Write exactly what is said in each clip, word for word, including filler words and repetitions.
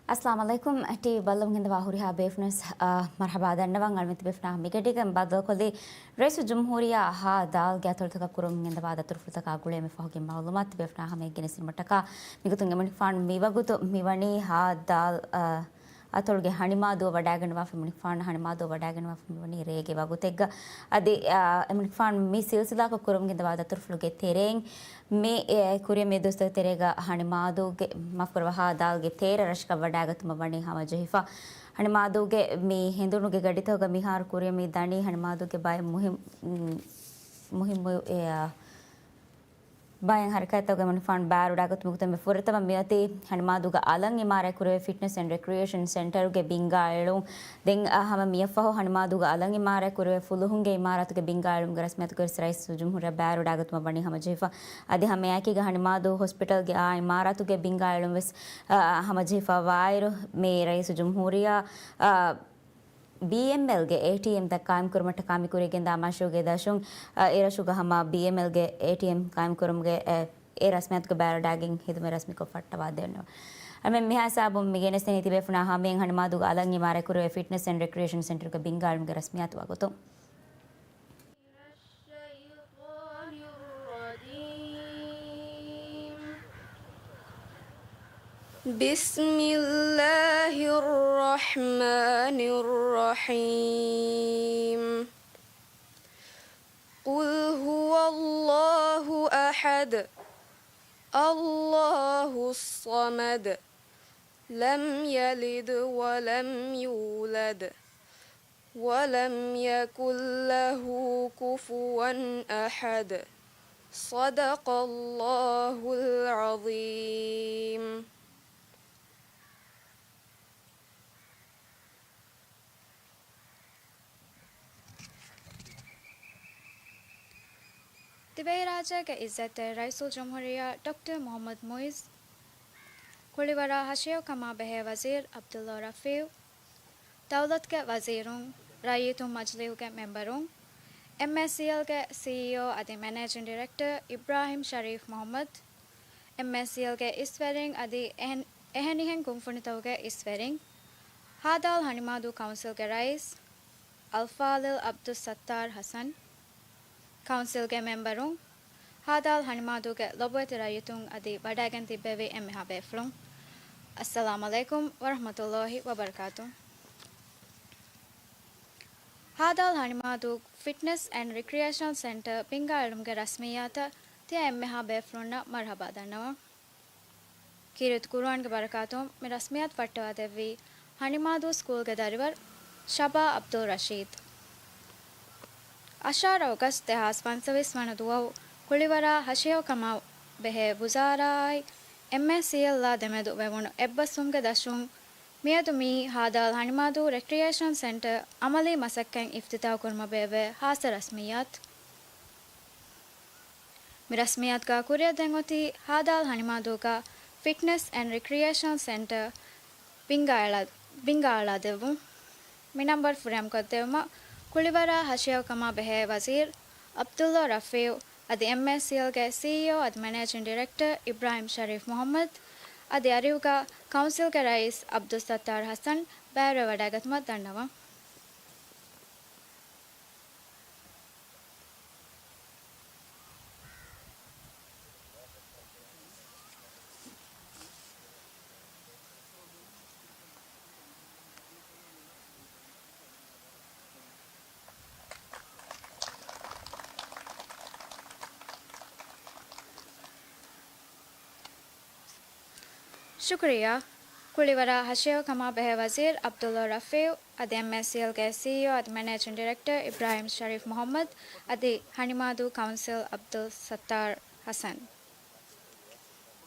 އައްސަލާމު ޢަލައިކުމް. ޓީވީ ބައްލަވަން ގެންދަވާ ހުރިހާ ބޭފުޅުން ވެސް، އާ، މަރްޙަބާ ދަންނަވަން. އަޅުމެން ތިބޭފުޅުންނާ މިގަޑީގަ ބައްދަލުކޮށްލީ ރައީސުލްޖުމްހޫރިއްޔާ ހާ ދާލްގެ އަތޮޅުތަކަށް ކުރަމުން ގެންދަވާ ދަތުރުފުޅުތަކާ ގުޅޭ މި ފަހުގެ މައުލޫމާތު ތިބޭފުޅުންނާ ހަމައަށް ގެނެސްދިނުމަށްޓަކާ މިގޮތުން އެމަނިކުފާނު މިވަގުތު މިވަނީ ހާ ދާލް، އާ، އަތޮޅުގެ ހަނިމާދޫއަށް ވަޑައިގަންނަވާފަ، އެމަނިކުފާނު ހަނިމާދޫއަށް ވަޑައިގަންނަވާފަ މިވަނީ ރޭގެ ވަގުތެއްގަ. އަދި، އާ، އެމަނިކުފާނު މި ސިލްސިލާކޮށް ކުރަމުން ގެންދަވާ ދަތުރުފުޅުގެ ތެރެއިން މި، އެ، ކުރިއަށް މި ދުވަސްތަކުގެ ތެރޭގަ ހަނިމާދޫގެ، މާފުކުރައްވާ، ހާ ދާލްގެ ތޭރަ ރަށަކަށް ވަޑައިގަތުމަށް ވަނީ ހަމަޖެހިފަ. ހަނިމާދޫގެ މި ހެނދުނުގެ ގަޑިތަކުގަ މިހާރު ކުރިއަށް މި ދަނީ ހަނިމާދޫގެ ބައެއް މުހިން-، މު-، މުހިންމު، އެ، އާ، ބައެއް ހަރަކާތްތަކުގެ މަނިފާން ބާރުވެޑާގަތުމުގެ ތެރޭގަ ފުރަތަމަ މިއޮތީ ހަނިމާދޫގަ އަލަށް އިމާރާތް ކުރެވޭ ފިޓްނަސް އެންޑް ރެކްރިއޭޝަން ސެންޓަރުގެ ބިންގާ އެޅުން. ދެން އަ، ހަމަ މިއަށްފަހު ހަނިމާދޫގަ އަލަށް އިމާރާތް ކުރެވޭ ފުލުހުންގެ އިމާރާތުގެ ބިންގާ އެޅުމުގެ ރަސްމިއްޔާތު ވެސް ރައީސުލްޖުމްހޫރިއްޔާ ބާރުވެޑާގަތުމަށް ވަނީ ހަމަޖެހިފަ. އަދި ހަމައެކީގަ ހަނިމާދޫ ހޮސްޕިޓަލްގެ އާ އިމާރާތުގެ ބިންގާ އެޅުން ވެސް، އަ، ހަމަޖެހިފަވާއިރު، މި ރައީސުލްޖުމްހޫރިއްޔާ، އަ، ބީއެމްއެލްގެ އޭޓީއެމްތައް ޤާއިމްކުރުމަށްޓަކާ މި ކުރިއަށް ގެންދާ މަޝްރޫޢުގެ ދަށުން، އަ، އެރަށުގަ ހަމަ ބީއެމްއެލްގެ އޭޓީއެމް ޤާއިމްކުރުމުގެ، އެ، އެ ރަސްމިއްޔާތުގެ ބާރުވެޑާގެން ހިދުމަތް ރަސްމީކޮށް ފައްޓަވާ ދެންނެވި. އަ، މި ހިސާބުން މި ގެނެސްދެނީ ތިބޭފުޅުންނާ ހަމައަށް ހަނިމާދޫގެ އަލަށް އިމާރާތް ކުރެވޭ ފިޓްނަސް އެންޑް ރެކްރިއޭޝަން ސެންޓަރުގެ ބިންގާ އެޅުމުގެ ރަސްމިއްޔާތު ވަގުތު. الشيطان الرجيم. بسم الله الرحمن الرحيم. قل هو الله أحد، الله الصمد، لم يلد ولم يولد، ولم يكن له كفوا أحد. صدق الله العظيم. ދިވެހިރާއްޖޭގެ އިއްޒަތްތެރި ރައީސުލްޖުމްހޫރިއްޔާ ޑޮކްޓަރ މުޙައްމަދު މުޢިއްޒު، ކުޅިވަރާ ހަށިޔަކުކަމާ ބެހޭ ވަޒީރު ޢަބްދުﷲ ރަފީޢު، ދައުލަތުގެ ވަޒީރުން، ރައްޔިތުން މަޖިލީހުގެ މެމްބަރުން، އެމްއޭސީއެލްގެ ސީއީއޯ އަދި މެނޭޖިން ޑިރެކްޓަރ އިބްރާހިމް ޝަރީފް މުޙައްމަދު، އެމްއޭސީއެލްގެ އިސްވެރިން އަދި އެހެން، އެހެނިހެން ކުންފުނިތަކުގެ އިސްވެރިން، ހާދާލް ހަނިމާދޫ ކައުންސިލްގެ ރައީސް އަލްފާޟިލް ޢަބްދުއްސައްތާރު ޙަސަން، ކައުންސިލްގެ މެމްބަރުން، ހާދާލް ހަނިމާދޫގެ ލޮބުވެތި ރައްޔިތުން އަދި ވަޑައިގެން ތިއްބެވި އެންމެހާ ބޭފުޅުން، އައްސަލާމު ޢަލައިކުމް ވަރަޙްމަތުﷲ ވަބަރަކާތު. ހާދާލް ހަނިމާދޫ ފިޓްނަސް އެންޑް ރިކްރިއޭޝަން ސެންޓަރ ބިންގާ އެޅުމުގެ ރަސްމިއްޔާތަށް ތިޔަ އެންމެހާ ބޭފުޅުންނަށް މަރްޙަބާ ދަންނަވަން. ކީރިތި ޤުރުއާންގެ ބަރަކާތުން މި ރަސްމިއްޔާތު ފައްޓަވާދެއްވީ ހަނިމާދޫ ސްކޫލްގެ ދަރިވަރު ޝަބާ ޢަބްދުއްރަޝީދު. އަށާރަ އޮގަސްޓް ދެހާސް ފަންސަވީސް ވަނަ ދުވަހު ކުޅިވަރާ ހަށިޔަކުކަމާ ބެހޭ ވުޒާރާއާއި އެމްއޭސީއެލްއާ ދެމެދު ވެވުނު އެއްބަސްވުމުގެ ދަށުން މިއަދު މިއީ ހާދާލް ހަނިމާދޫ ރެކްރިއޭޝަން ސެންޓަރ އަމަލީ މަސައްކަތް އިފްތިތާޙު ކުރުމަށް ބޭއްވޭ ޚާއްޞަ ރަސްމިއްޔާތު. މި ރަސްމިއްޔާތުގަ ކުރިއަށް ދެން އޮތީ ހާދާލް ހަނިމާދޫގަ ފިޓްނަސް އެންޑް ރިކްރިއޭޝަން ސެންޓަރ ބިންގާ އަޅާ-، ބިންގާ އަޅާދެއްވުން. މި ނަންބަރު ފުރިހަމަކޮށްދެއްވުމަށް ކުޅިވަރާ ހަށިޔަކުކަމާ ބެހޭ ވަޒީރު ޢަބްދުﷲ ރަފީޢު އަދި އެމްއޭސީއެލްގެ ސީއީއޯ އަދި މެނޭޖިން ޑިރެކްޓަރ އިބްރާހިމް ޝަރީފް މުޙައްމަދު އަދި އަރިހުގަ ކައުންސިލްގެ ރައީސް ޢަބްދުއްސައްތާރު ޙަސަން ބައިވެރިވެވަޑައިގަތުމަށް ދަންނަވަން. ޝުކުރިއްޔާ. ކުޅިވަރާ ހަށިޔަކުކަމާ ބެހޭ ވަޒީރު ޢަބްދުﷲ ރަފީޢު އަދި އެމްއޭސީއެލްގެ ސީއީއޯ އަދި މެނޭޖިން ޑިރެކްޓަރ އިބްރާހިމް ޝަރީފް މުޙައްމަދު އަދި ހަނިމާދޫ ކައުންސިލް ޢަބްދުއްސައްތާރު ޙަސަން.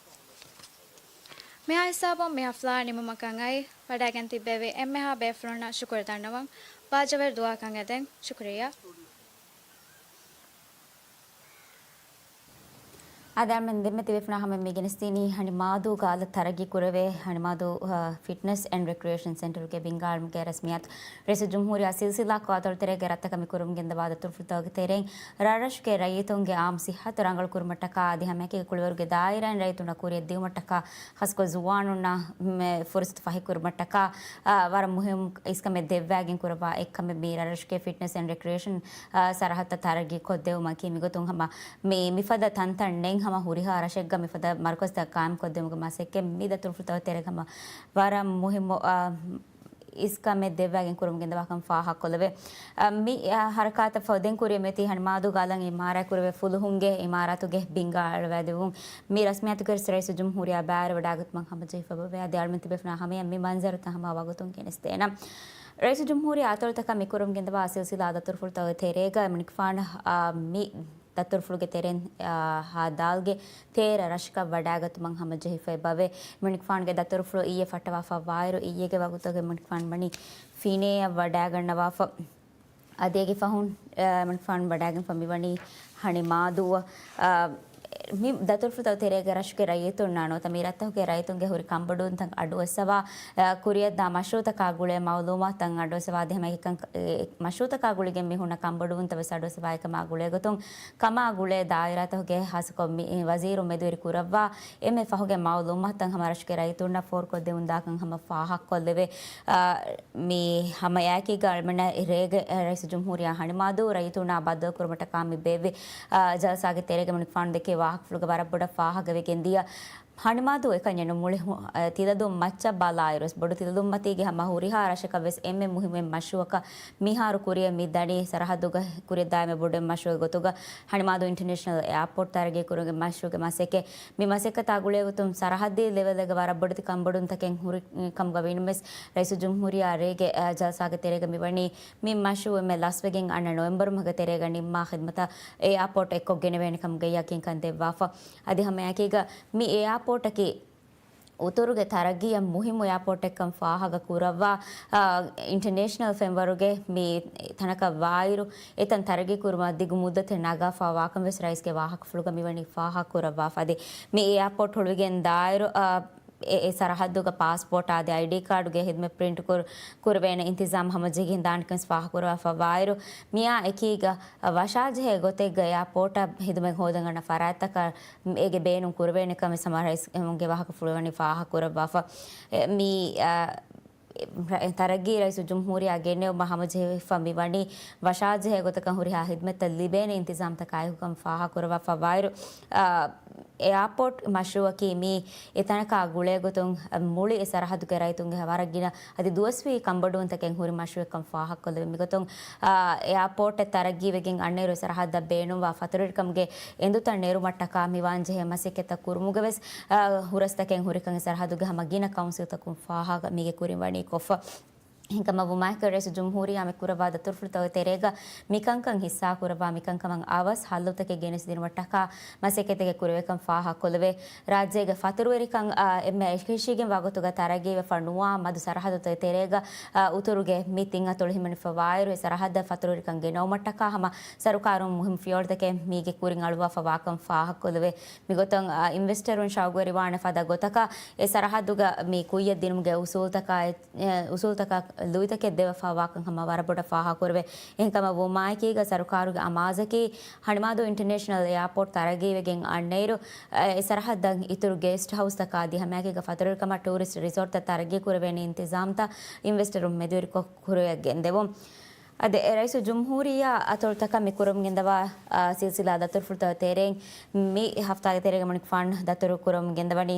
މިހާ ހިސާބުން މި ޙަފްލާ ނިމުމަކަށް އައި ވަޑައިގެން ތިއްބެވި އެންމެހާ ބޭފުޅުންނަށް ޝުކުރު ދަންނަވަން. ބާއްޖަވެރި ދުޢާކަން އެދެން. ޝުކުރިއްޔާ. އާދެ، އަޅުމެން ދެންމެ ތިބޭފުޅުންނާ ހަމަ މި ގެނެސްދިނީ ހަނިމާދޫގަ އަލަށް ތަރައްގީ ކުރެވޭ ހަނިމާދޫ، އާ، ފިޓްނަސް އެންޑް ރެކްރިއޭޝަން ސެންޓަރުގެ ބިންގާ އަޅުމުގެ ރަސްމިއްޔާތު. ރައީސުލްޖުމްހޫރިއްޔާ ސިލްސިލާކޮށް އަތޮޅުތެރޭގެ ރަށްތަކަށް މި ކުރަމުން ގެންދަވާ ދަތުރުފުޅުތަކުގެ ތެރެއިން ރަށްރަށުގެ ރައްޔިތުންގެ އާއްމު ސިއްހަތު ރަނގަޅު ކުރުމަށްޓަކާ އަދި ހަމައެކީގަ ކުޅިވަރުގެ ދާއިރާއިން ރައްޔިތުންނަށް ކުރިއަށް ދިއުމަށްޓަކާ ޚާއްސަކޮށް ޒުވާނުންނަށް މެ ފުރުސަތު ފަހިކުރުމަށްޓަކާ، އާ، ވަރަށް މުހިއްމު އިސްކަމެއް ދެއްވާގެން ކުރައްވާ އެއްކަމެއް މި ރަށްރަށުގެ ފިޓްނަސް އެންޑް ރެކްރިއޭޝަން، އާ، ސަރަހައްދަށް ތަރައްގީ ކޮށްދެވުމަކީ. މިގޮތުން ހަމަ މި މިފަދަ ތަންތަން ނެތް ހަމަ ހުރިހާ ރަށެއްގަ މިފަދަ މަރުކަޒުތައް ޤާއިމްކޮށްދިނުމުގެ މަސައްކަތް މި ދަތުރުފުޅުތަކުގެ ތެރޭގަ ހަމަ ވަރަށް މުހިއްމު، އާ، އިސްކަމެއް ދެއްވާގެން ކުރަމުން ގެންދަވާކަން ފާހަގަކޮށްލެވޭ. އަ، މި، އަ، ހަރަކާތަށް ފަހު ދެން ކުރިއަށް މިއޮތީ ހަނިމާދޫގަ އަލަށް އިމާރާތް ކުރެވޭ ފުލުހުންގެ އިމާރާތުގެ ބިންގާ އަޅުވާދެއްވުން. މި ރަސްމިއްޔާތުގެ ރައީސުލްޖުމްހޫރިއްޔާ ބައިވެރިވަޑައިގަތުމަށް ހަމަޖެހިފައިވޭ. އަދި އަޅުމެން ތިބޭފުޅުންނާ ހަމަޔަށް މި މަންޒަރުތައް ހަމަ ވަގުތުން ގެނެސްދޭނަން. ރައީސުލްޖުމްހޫރިއްޔާ އަތޮޅުތަކަށް މި ކުރަމުން ގެންދަވާ ސިލްސިލާ ދަތުރުފުޅުތަކުގެ ތެރޭގަ އަޅުމެންފާނަށް، އާ، މި ދަތުރުފުޅުގެ ތެރެއިން، އާ، ހާ ދާލްގެ ތޭރަ ރަށަކަށް ވަޑައިގަތުމަށް ހަމަޖެހިފައި ބަވޭ. އަޅުމެންފާނުގެ ދަތުރުފުޅު އިއްޔެ ފައްޓަވާފަ ވާއިރު، އިއްޔެގެ ވަގުތުގަ އަޅުމެންފާނު ވަނީ ފިނޭއަށް ވަޑައިގަންނަވާފަ. އަދި އޭގެ ފަހުން، އަ، އަޅުމެންފާނު ވަޑައިގެންފަ މިވަނީ ހަނިމާދޫއަށް. އަ، މި ދަތުރުފުޅުތަކުގެ ތެރޭގަ ރަށުގެ ރައްޔިތުންނާ ނުވަތަ މި ރަށްތަކުގެ ރައްޔިތުންގެ ހުރި ކަންބޮޑުވުންތައް އަޑުއައްސަވާ، އަ، ކުރިއަށްދާ މަޝްރޫޢުތަކާ ގުޅޭ މައުލޫމާތުތައް އަޑުއައްސަވާ އަދި ހަމައެކަން، އެ، މަޝްރޫޢުތަކާ ގުޅިގެން މި ހުންނަ ކަންބޮޑުވުންތައް ވެސް އަޑުއައްސަވާ އެކަމާ ގުޅޭގޮތުން ކަމާ ގުޅޭ ދާއިރާތަކުގެ ހާއްސަކޮށް މި ވަޒީރު މެދުވެރި ކުރައްވާ އެންމެ ފަހުގެ މައުލޫމާތުތައް ހަމަ ރަށުގެ ރައްޔިތުންނަށް ފޯރުކޮށްދެމުންދާކަން ހަމަ ފާހަގަކޮށްލެވޭ. އާ، މި ހަމައެކީގަ އަޅުމެންނަށް ރޭގެ، އަ، ރައީސުލްޖުމްހޫރިއްޔާ ހަނިމާދޫ ރައްޔިތުންނާ ބައްދަލުކުރުމަށްޓަކާ މި ބޭއްވި، އާ، ޖަލްސާގެ ތެރޭގަ އަޅުމެންފާނު ދެއްކި ވާހަކަފުޅުގަ ވަރަށް ބޮޑަށް ފާހަގަވެގެން ދިޔަ. ހަނިމާދޫ އެކަންޏެއް ނޫން. މުޅި ހު-، އަ، ތިލަދޫ މައްޗަށް ބަލާއިރުވެސް ބޮޑު ތިލަދޫ މަތީގެ ހަމަ ހުރިހާ ރަށަކަށް ވެސް އެންމެ މުހިއްމު މަޝްރޫޢަކަށް މިހާރު ކުރިއަށް މި ދަނީ ސަރަހައްދުގަ ކުރިއަށްދާ އެންމެ ބޮޑު މަޝްރޫޢެއް ގޮތުގަ ހަނިމާދޫ އިންޓަރނޭޝަނަލް އެއާޕޯޓް ތަރައްގީ ކުރުމުގެ މަޝްރޫޢުގެ މަސައްކަތް. މި މަސައްކަތާ ގުޅޭގޮތުން ސަރަހައްދީ ލެވެލްގެ ވަރަށް ބޮޑެތި ކަންބޮޑުވުންތަކެއް ހުރި ކަމުގަ ވީނަމަވެސް ރައީސުލްޖުމްހޫރިއްޔާ ރޭގެ، އަ، ޖަލްސާގެ ތެރޭގަ މިވަނީ މި މަޝްރޫޢު އެންމެ ލަސްވެގެން އަންނަ ނޮވެމްބަރު މަހުގެ ތެރޭގަ ނިންމާ ޚިދުމަތަށް އެއާޕޯޓް އެއްކޮށް ގެނެވޭނެ ކަމުގެ ޔަޤީންކަން ދެއްވާފަ. އަދި ހަމައެކީގަ މި އެއާޕޯޓަކީ އުތުރުގެ ތަރައްގީއަށް މުހިއްމު އެއާޕޯޓެއްކަން ފާހަގަ ކުރައްވާ، އާ، އިންޓަރނޭޝަނަލް ފެންވަރުގެ މި ތަނަކަށް ވާއިރު، އެތަން ތަރައްގީ ކުރުމަށް ދިގު މުއްދަތެއް ނަގާފަ ވާކަން ވެސް ރައީސްގެ ވާހަކަފުޅުގަ މިވަނީ ފާހަގަ ކުރައްވާފަ. އަދި މި އެއާޕޯޓް ހުޅުވިގެން ދާއިރު، އާ، އެ، އެ ސަރަހައްދުގަ ޕާސްޕޯޓް އަދި އައިޑީ ކާޑުގެ ހިދުމަތް ޕްރިންޓް ކުރ-، ކުރެވޭނެ އިންތިޒާމް ހަމަޖެހިގެން ދާނެކަން ވެސް ފާހަގަ ކުރައްވާފަ ވާއިރު، މިއާ އެކީގަ ވަށާޖެހޭ ގޮތެއްގަ އެއާޕޯޓަށް ހިދުމަތް ހޯދަން އަންނަ ފަރާތްތަކަށް އޭގެ ބޭނުން ކުރެވޭނެ ކަމެއް ހަމަ ރައީސްގެ ވާހަކަފުޅު ވަނީ ފާހަގަ ކުރައްވާފަ. އެ، މި، އަ، ތަރައްގީ ރައީސުލްޖުމްހޫރިއްޔާ ގެނެވުމަށް ހަމަޖެހިފަ މިވަނީ ވަށާޖެހޭ ގޮތަކަށް ހުރިހާ ހިދުމަތްތައް ލިބޭނެ އިންތިޒާމްތަކާއެކުކަން ފާހަގަ ކުރައްވާފަ ވާއިރު، އަ، އެއާޕޯޓް މަޝްރޫއަކީ މީ އެތަނަކާ ގުޅޭގޮތުން، އަ، މުޅި އެ ސަރަހައްދުގެ ރައްޔިތުންގެ ވަރަށް ގިނަ އަދި ދުވަސްވީ ކަންބޮޑުވުންތަކެއް ހުރި މަޝްރޫއެއްކަން ފާހަގަކޮށްލެވޭ. މިގޮތުން، އާ، އެއާޕޯޓެއް ތަރައްގީވެގެން އަންނައިރު އެ ސަރަހައްދަށް ބޭނުންވާ ފަތުރުވެރިކަމުގެ އެނދުތައް ނެރުމަށްޓަކާ މިވާންޖެހޭ މަސައްކަތްތައް ކުރުމުގަވެސް، އާ، ހުރަސްތަކެއް ހުރިކަން އެ ސަރަހައްދުގެ ހަމަ ގިނަ ކައުންސިލްތަކުން ފާހަގަ މީގެ ކުރިން ވަނީ ކޮށްފަ. އެހެންކަމަށް ވުމާއެކު ރައީސުލްޖުމްހޫރިއްޔާ މި ކުރައްވާ ދަތުރުފުޅުތަކުގެ ތެރޭގަ މިކަންކަން ހިއްސާކުރައްވާ މިކަންކަމަށް އަވަސް ހައްލުތަކެއް ގެނެސްދިނުމަށްޓަކާ މަސައްކަތެއް ކުރެވޭކަން ފާހަގަކޮށްލެވޭ. ރާއްޖޭގެ ފަތުރުވެރިކަން، އާ، އެންމެ އެކަށީގެންވާ ގޮތުގަ ތަރައްގީވެފަ ނުވާ މަދު ސަރަހައްދުތަކުގެ ތެރޭގަ، އާ، އުތުރުގެ މި ތިން އަތޮޅު ހިމެނިފަ ވާއިރު، އެ ސަރަހައްދަށް ފަތުރުވެރިކަން ގެނައުމަށްޓަކާ ހަމަ ސަރުކާރުން މުހިއްމު ފިޔަވަޅުތަކެއް މީގެ ކުރިން އަޅުވާފަ ވާކަން ފާހަގަކޮށްލެވޭ. މިގޮތުން، އާ، އިންވެސްޓަރުން ޝައުގުވެރިވާނެ ފަދަ ގޮތަކަށް އެ ސަރަހައްދުގަ މި ކުއްޔަށް ދިނުމުގެ އުސޫލުތަކާ އެ، އެ، އުސޫލުތަކަށް ލުއިތަކެއް ދެވިފަ ވާކަން ހަމަ ވަރަށް ބޮޑަށް ފާހަގަކުރެވޭ. އެހެންކަމަށް ވުމާއެކީގަ ސަރުކާރުގެ އަމާޒަކީ ހަނިމާދޫ އިންޓަރނޭޝަނަލް އެއާޕޯޓް ތަރައްގީވެގެން އަންނައިރު، އެ، އެ ސަރަހައްދަށް އިތުރު ގެސްޓް ހައުސްތަކާ އަދި ހަމައެކީގަ ފަތުރުވެރިކަމަށް ޓޫރިސްޓް ރިސޯޓްތައް ތަރައްގީ ކުރެވޭނެ އިންތިޒާމްތައް އިންވެސްޓަރުން މެދުވެރިކޮށް ކުރިއަށް ގެންދެވުން. އަދި އެ ރައީސުލްޖުމްހޫރިއްޔާ އަތޮޅުތަކަށް މި ކުރަމުން ގެންދަވާ، އާ، ސިލްސިލާ ދަތުރުފުޅުތަކުގެ ތެރެއިން މި ހަފްތާގެ ތެރޭގަ އަޅުމެންފާނު ދަތުރު ކުރަމުން ގެންދަވަނީ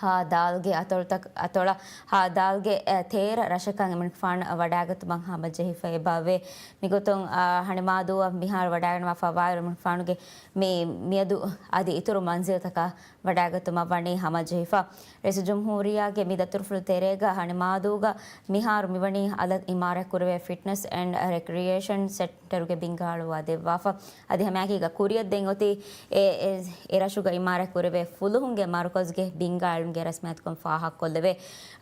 ހާ ދާލްގެ އަތޮޅުތަކަށް، އަތޮޅަށް ހާ ދާލްގެ، އެ، ތޭރަ ރަށަކަށް އަޅުމެންފާނު ވަޑައިގަތުމަށް ހަމަޖެހިފައި ބަވޭ. މިގޮތުން، އާ، ހަނިމާދޫއަށް މިހާރު ވަޑައިގަންނަވާފަ ވާއިރު އަޅުމެންފާނުގެ މި މިއަދު އަދި އިތުރު މަންޒިލްތަކަށް ވަޑައިގަތުމަށް ވަނީ ހަމަޖެހިފަ. ރައީސުލްޖުމްހޫރިއްޔާގެ މި ދަތުރުފުޅު ތެރޭގަ ހަނިމާދޫގަ މިހާރު މިވަނީ އަލަށް އިމާރާތް ކުރެވޭ ފިޓްނަސް އެންޑް ރެކްރިއޭޝަން ސެންޓަރުގެ ބިންގާ އަޅުވާ ދެއްވާފަ. އަދި ހަމައެކީގަ ކުރިއަށް ދެން އޮތީ އެ، އެ، އެ ރަށުގަ އިމާރާތް ކުރެވޭ ފުލުހުންގެ މަރުކަޒުގެ ބިންގާ އަޅުންގެ ރަސްމިއްޔާތުކަން ފާހަގަކޮށްލެވޭ.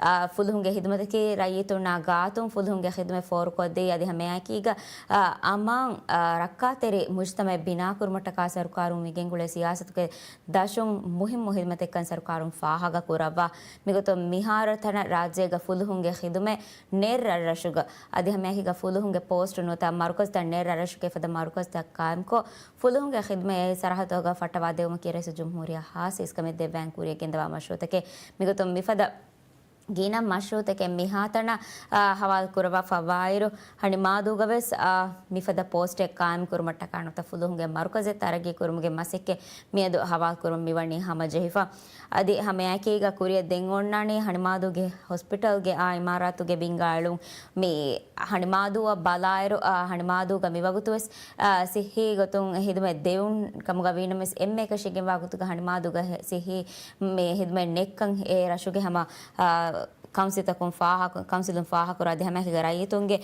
އާ، ފުލުހުންގެ ޚިދުމަތަކީ ރައްޔިތުންނާ ގާތުން ފުލުހުންގެ ޚިދުމަތް ފޯރުކޮށްދީ، އަދި ހަމައެކީގަ، އާ، އަމާން، އާ، ރައްކާތެރި މުޖުތަމަޢެއް ބިނާކުރުމަށްޓަކާ ސަރުކާރުން މިގެންގުޅޭ ސިޔާސަތުގެ ދަށުން މުހިއްމު ޚިދުމަތެއްކަން ސަރުކާރުން ފާހަގަކުރައްވާ. މިގޮތުން މިހާރު ތަނަށް ރާއްޖޭގަ ފުލުހުންގެ ޚިދުމަތް ނެތް ރަށްރަށުގަ، އަދި ހަމައެކީގަ ފުލުހުންގެ ޕޯސްޓު ނުވަތަ މަރުކަޒުތައް ނެތް ރަށްރަށުގެ ފަދަ މަރުކަޒުތައް ޤާއިމްކޮށް، ފުލުހުންގެ ޚިދުމަތް އެ ސަރަހައްދުގަ ފައްޓަވާދެވުމަކީ ރައީސުލްޖުމްހޫރިއްޔާ ޚާއްޞަ އިސްކަމެއް ދެއްވާން ކުރިޔަށް ގެންދަވާ މަޝްރޫޢުތަކެއް. މިގޮތުން މިފަދަ ގިނަ މަޝްރޫޢުތަކެއް މިހާތަނަށް، އާ، ހަވާލު ކުރައްވާފަ ވާއިރު، ހަނިމާދޫގަ ވެސް، އާ، މިފަދަ ޕޯސްޓެއް ޤާއިމް ކުރުމަށްޓަކާ ނުވަތަ ފުލުހުންގެ މަރުކަޒެއް ތަރައްގީ ކުރުމުގެ މަސައްކަތް މިއަދު ހަވާލު ކުރުމަށް މިވަނީ ހަމަޖެހިފަ. އަދި ހަމައެކީގަ ކުރިއަށް ދެން އޮންނާނީ ހަނިމާދޫގެ ހޮސްޕިޓަލްގެ އާ އިމާރާތުގެ ބިންގާ އެޅުން. މި ހަނިމާދޫއަށް ބަލާއިރު، އާ، ހަނިމާދޫގަ މިވަގުތުވެސް، އާ، ޞިއްޙީ ގޮތުން ޚިދުމަތް ދެވުން ކަމުގަ ވީނަމަވެސް، އެންމެ އެކަށީގެންވާ ގޮތުގަ ހަނިމާދޫގަ ހެ-، ޞިއްޙީ މި ޚިދުމަތް ނެތްކަން އެ ރަށުގެ ހަމަ، އާ، ކައުންސިލްތަކުން ފާހަގަ، ކައުންސިލުން ފާހަގަކުރާ އަދި ހަމައެކީގަ ރައްޔިތުންގެ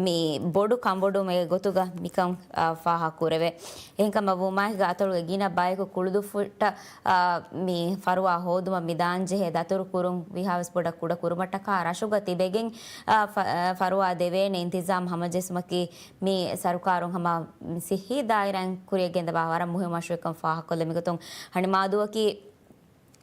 މި ބޮޑު ކަންބޮޑުވުމެއް ގޮތުގަ މިކަން، އާ، ފާހަގަކުރެވޭ. އެހެންކަމަށް ވުމާއެކީގަ އަތޮޅުގެ ގިނަ ބަޔަކު ކުޅުދުއްފުށްޓަށް، އާ، މި ފަރުވާ ހޯދުމަށް މި ދާންޖެހޭ ދަތުރު ކުރުން ވީހާވެސް ބޮޑަށް ކުޑަ ކުރުމަށްޓަކާ ރަށުގަ ތިބެގެން، އާ، ފަ-، އާ، ފަރުވާ ދެވޭނެ އިންތިޒާމް ހަމަޖެއްސުމަކީ މި ސަރުކާރުން ހަމަ ސިއްހީ ދާއިރާއިން ކުރިޔަށް ގެންދަވާ ވަރަށް މުހިއްމު މަޝްރޫޢެއްކަން ފާހަގަކޮށްލަ. މިގޮތުން ހަނިމާދޫއަކީ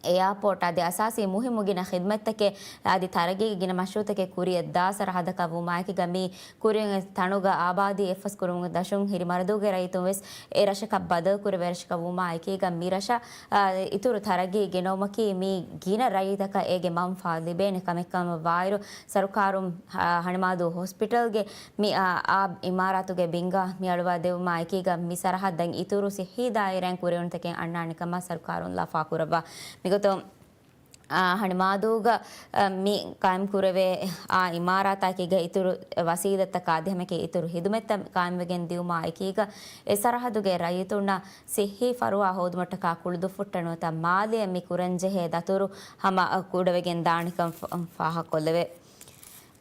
އެއާޕޯޓް އަދި އަސާސީ މުހިއްމު ގިނަ ޚިދުމަތްތަކެއް އަދި ތަރައްގީގެ ގިނަ މަޝްރޫޢުތަކެއް ކުރިއަށް ދާ ސަރަހައްދަކަށް ވުމާއެކީގަ މި ކުރިން ތަނުގަ އާބާދީ އެއްފަސް ކުރުމުގެ ދަށުން ހިރި މަރަދޫގެ ރައްޔިތުން ވެސް އެ ރަށަކަށް ބަދަލު ކުރެވޭ ރަށަކަށް ވުމާ އެކީގަ މި ރަށަށް، އާ، އިތުރު ތަރައްގީ ގެނައުމަކީ މި ގިނަ ރައްޔިތަކަށް އޭގެ މަންފާ ލިބޭނެ ކަމެއްކަމަށް ވާއިރު، ސަރުކާރުން، އާ، ހަނިމާދޫ ހޮސްޕިޓަލްގެ މި، އާ، އާ އިމާރާތުގެ ބިންގާ މި އަޅުވާ ދެވުމާ އެކީގަ މި ސަރަހައްދަށް އިތުރު ސިއްހީ ދާއިރާއިން ކުރެވުނުތަކެއް އަންނާނެ ކަމަށް ސަރުކާރުން ލަފާކުރައްވާ. މިގޮތުން އާ، ހަނިމާދޫގަ، އަ، މި ޤާއިމް ކުރެވޭ އާ އިމާރާތާއެކީގަ އިތުރު ވަސީލަތްތަކާ އަދި ހަމައެކީ އިތުރު ޚިދުމަތްތައް ޤާއިމްވެގެން ދިއުމާ އެކީގަ އެ ސަރަހައްދުގެ ރައްޔިތުންނަށް ސިއްހީ ފަރުވާ ހޯދުމަށްޓަކާ ކުޅުދުއްފުށްޓަށް ނުވަތަ މާލެއަށް މި ކުރަންޖެހޭ ދަތުރު ހަމަ، އަ، ކުޑަވެގެން ދާނެކަން ފަ-، ފާހަގަކޮށްލެވޭ.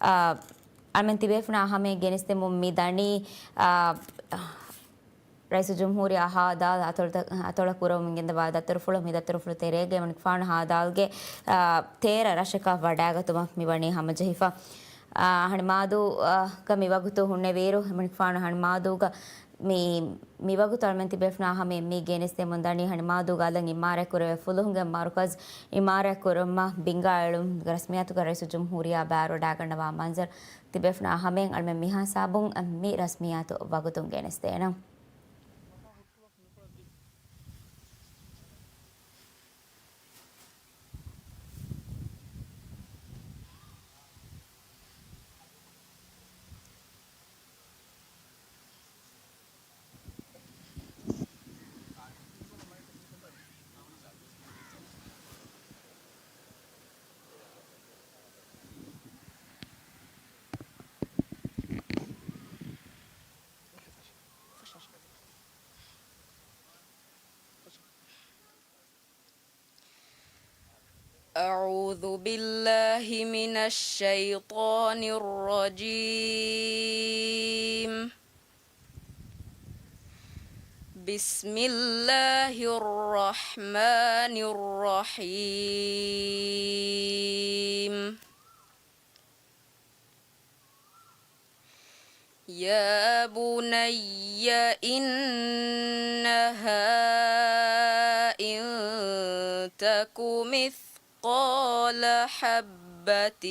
އާ، އަޅުމެން ތިބޭފުޅުންނާ ހަމައަށް ގެނެސްދެމުން މި ދަނީ، އާ، ރައީސުލްޖުމްހޫރިއްޔާ ހާދާލް އަތޮޅުތައް-، އަތޮޅަށް ކުރަމުން ގެންދަވާ ދަތުރުފުޅު، މި ދަތުރުފުޅު ތެރޭގައި އެމަނިކުފާނު ހާދާލްގެ، އާ، ތޭރަ ރަށަކަށް ވަޑައިގަތުމަށް މިވަނީ ހަމަޖެހިފަ. އާ، ހަނިމާދޫ، އާ، ގަ މިވަގުތު ހުންނެވިއިރު، އެމަނިކުފާނު ހަނިމާދޫގަ މި، މިވަގުތު އަޅުމެން ތިބޭފުޅުންނާ ހަމައަށް މި ގެނެސްދެމުން ދަނީ ހަނިމާދޫގަ އަލަށް އިމާރާތް ކުރެވޭ ފުލުހުންގެ މަރުކަޒް އިމާރާތް ކުރުމަށް ބިންގާ އެޅުން ރަސްމިއްޔާތުގަ ރައީސުލްޖުމްހޫރިއްޔާ ބާރުވަޑައިގަންނަވާ މަންޒަރު ތިބޭފުޅުންނާ ހަމައަށް އަޅުމެން މިހިސާބުން މި ރަސްމިއްޔާތު ވަގުތުން ގެނެސްދޭނަން. أعوذ بالله من الشيطان الرجيم. بسم الله الرحمن الرحيم. يا بني إنها إن تك مثقال حبة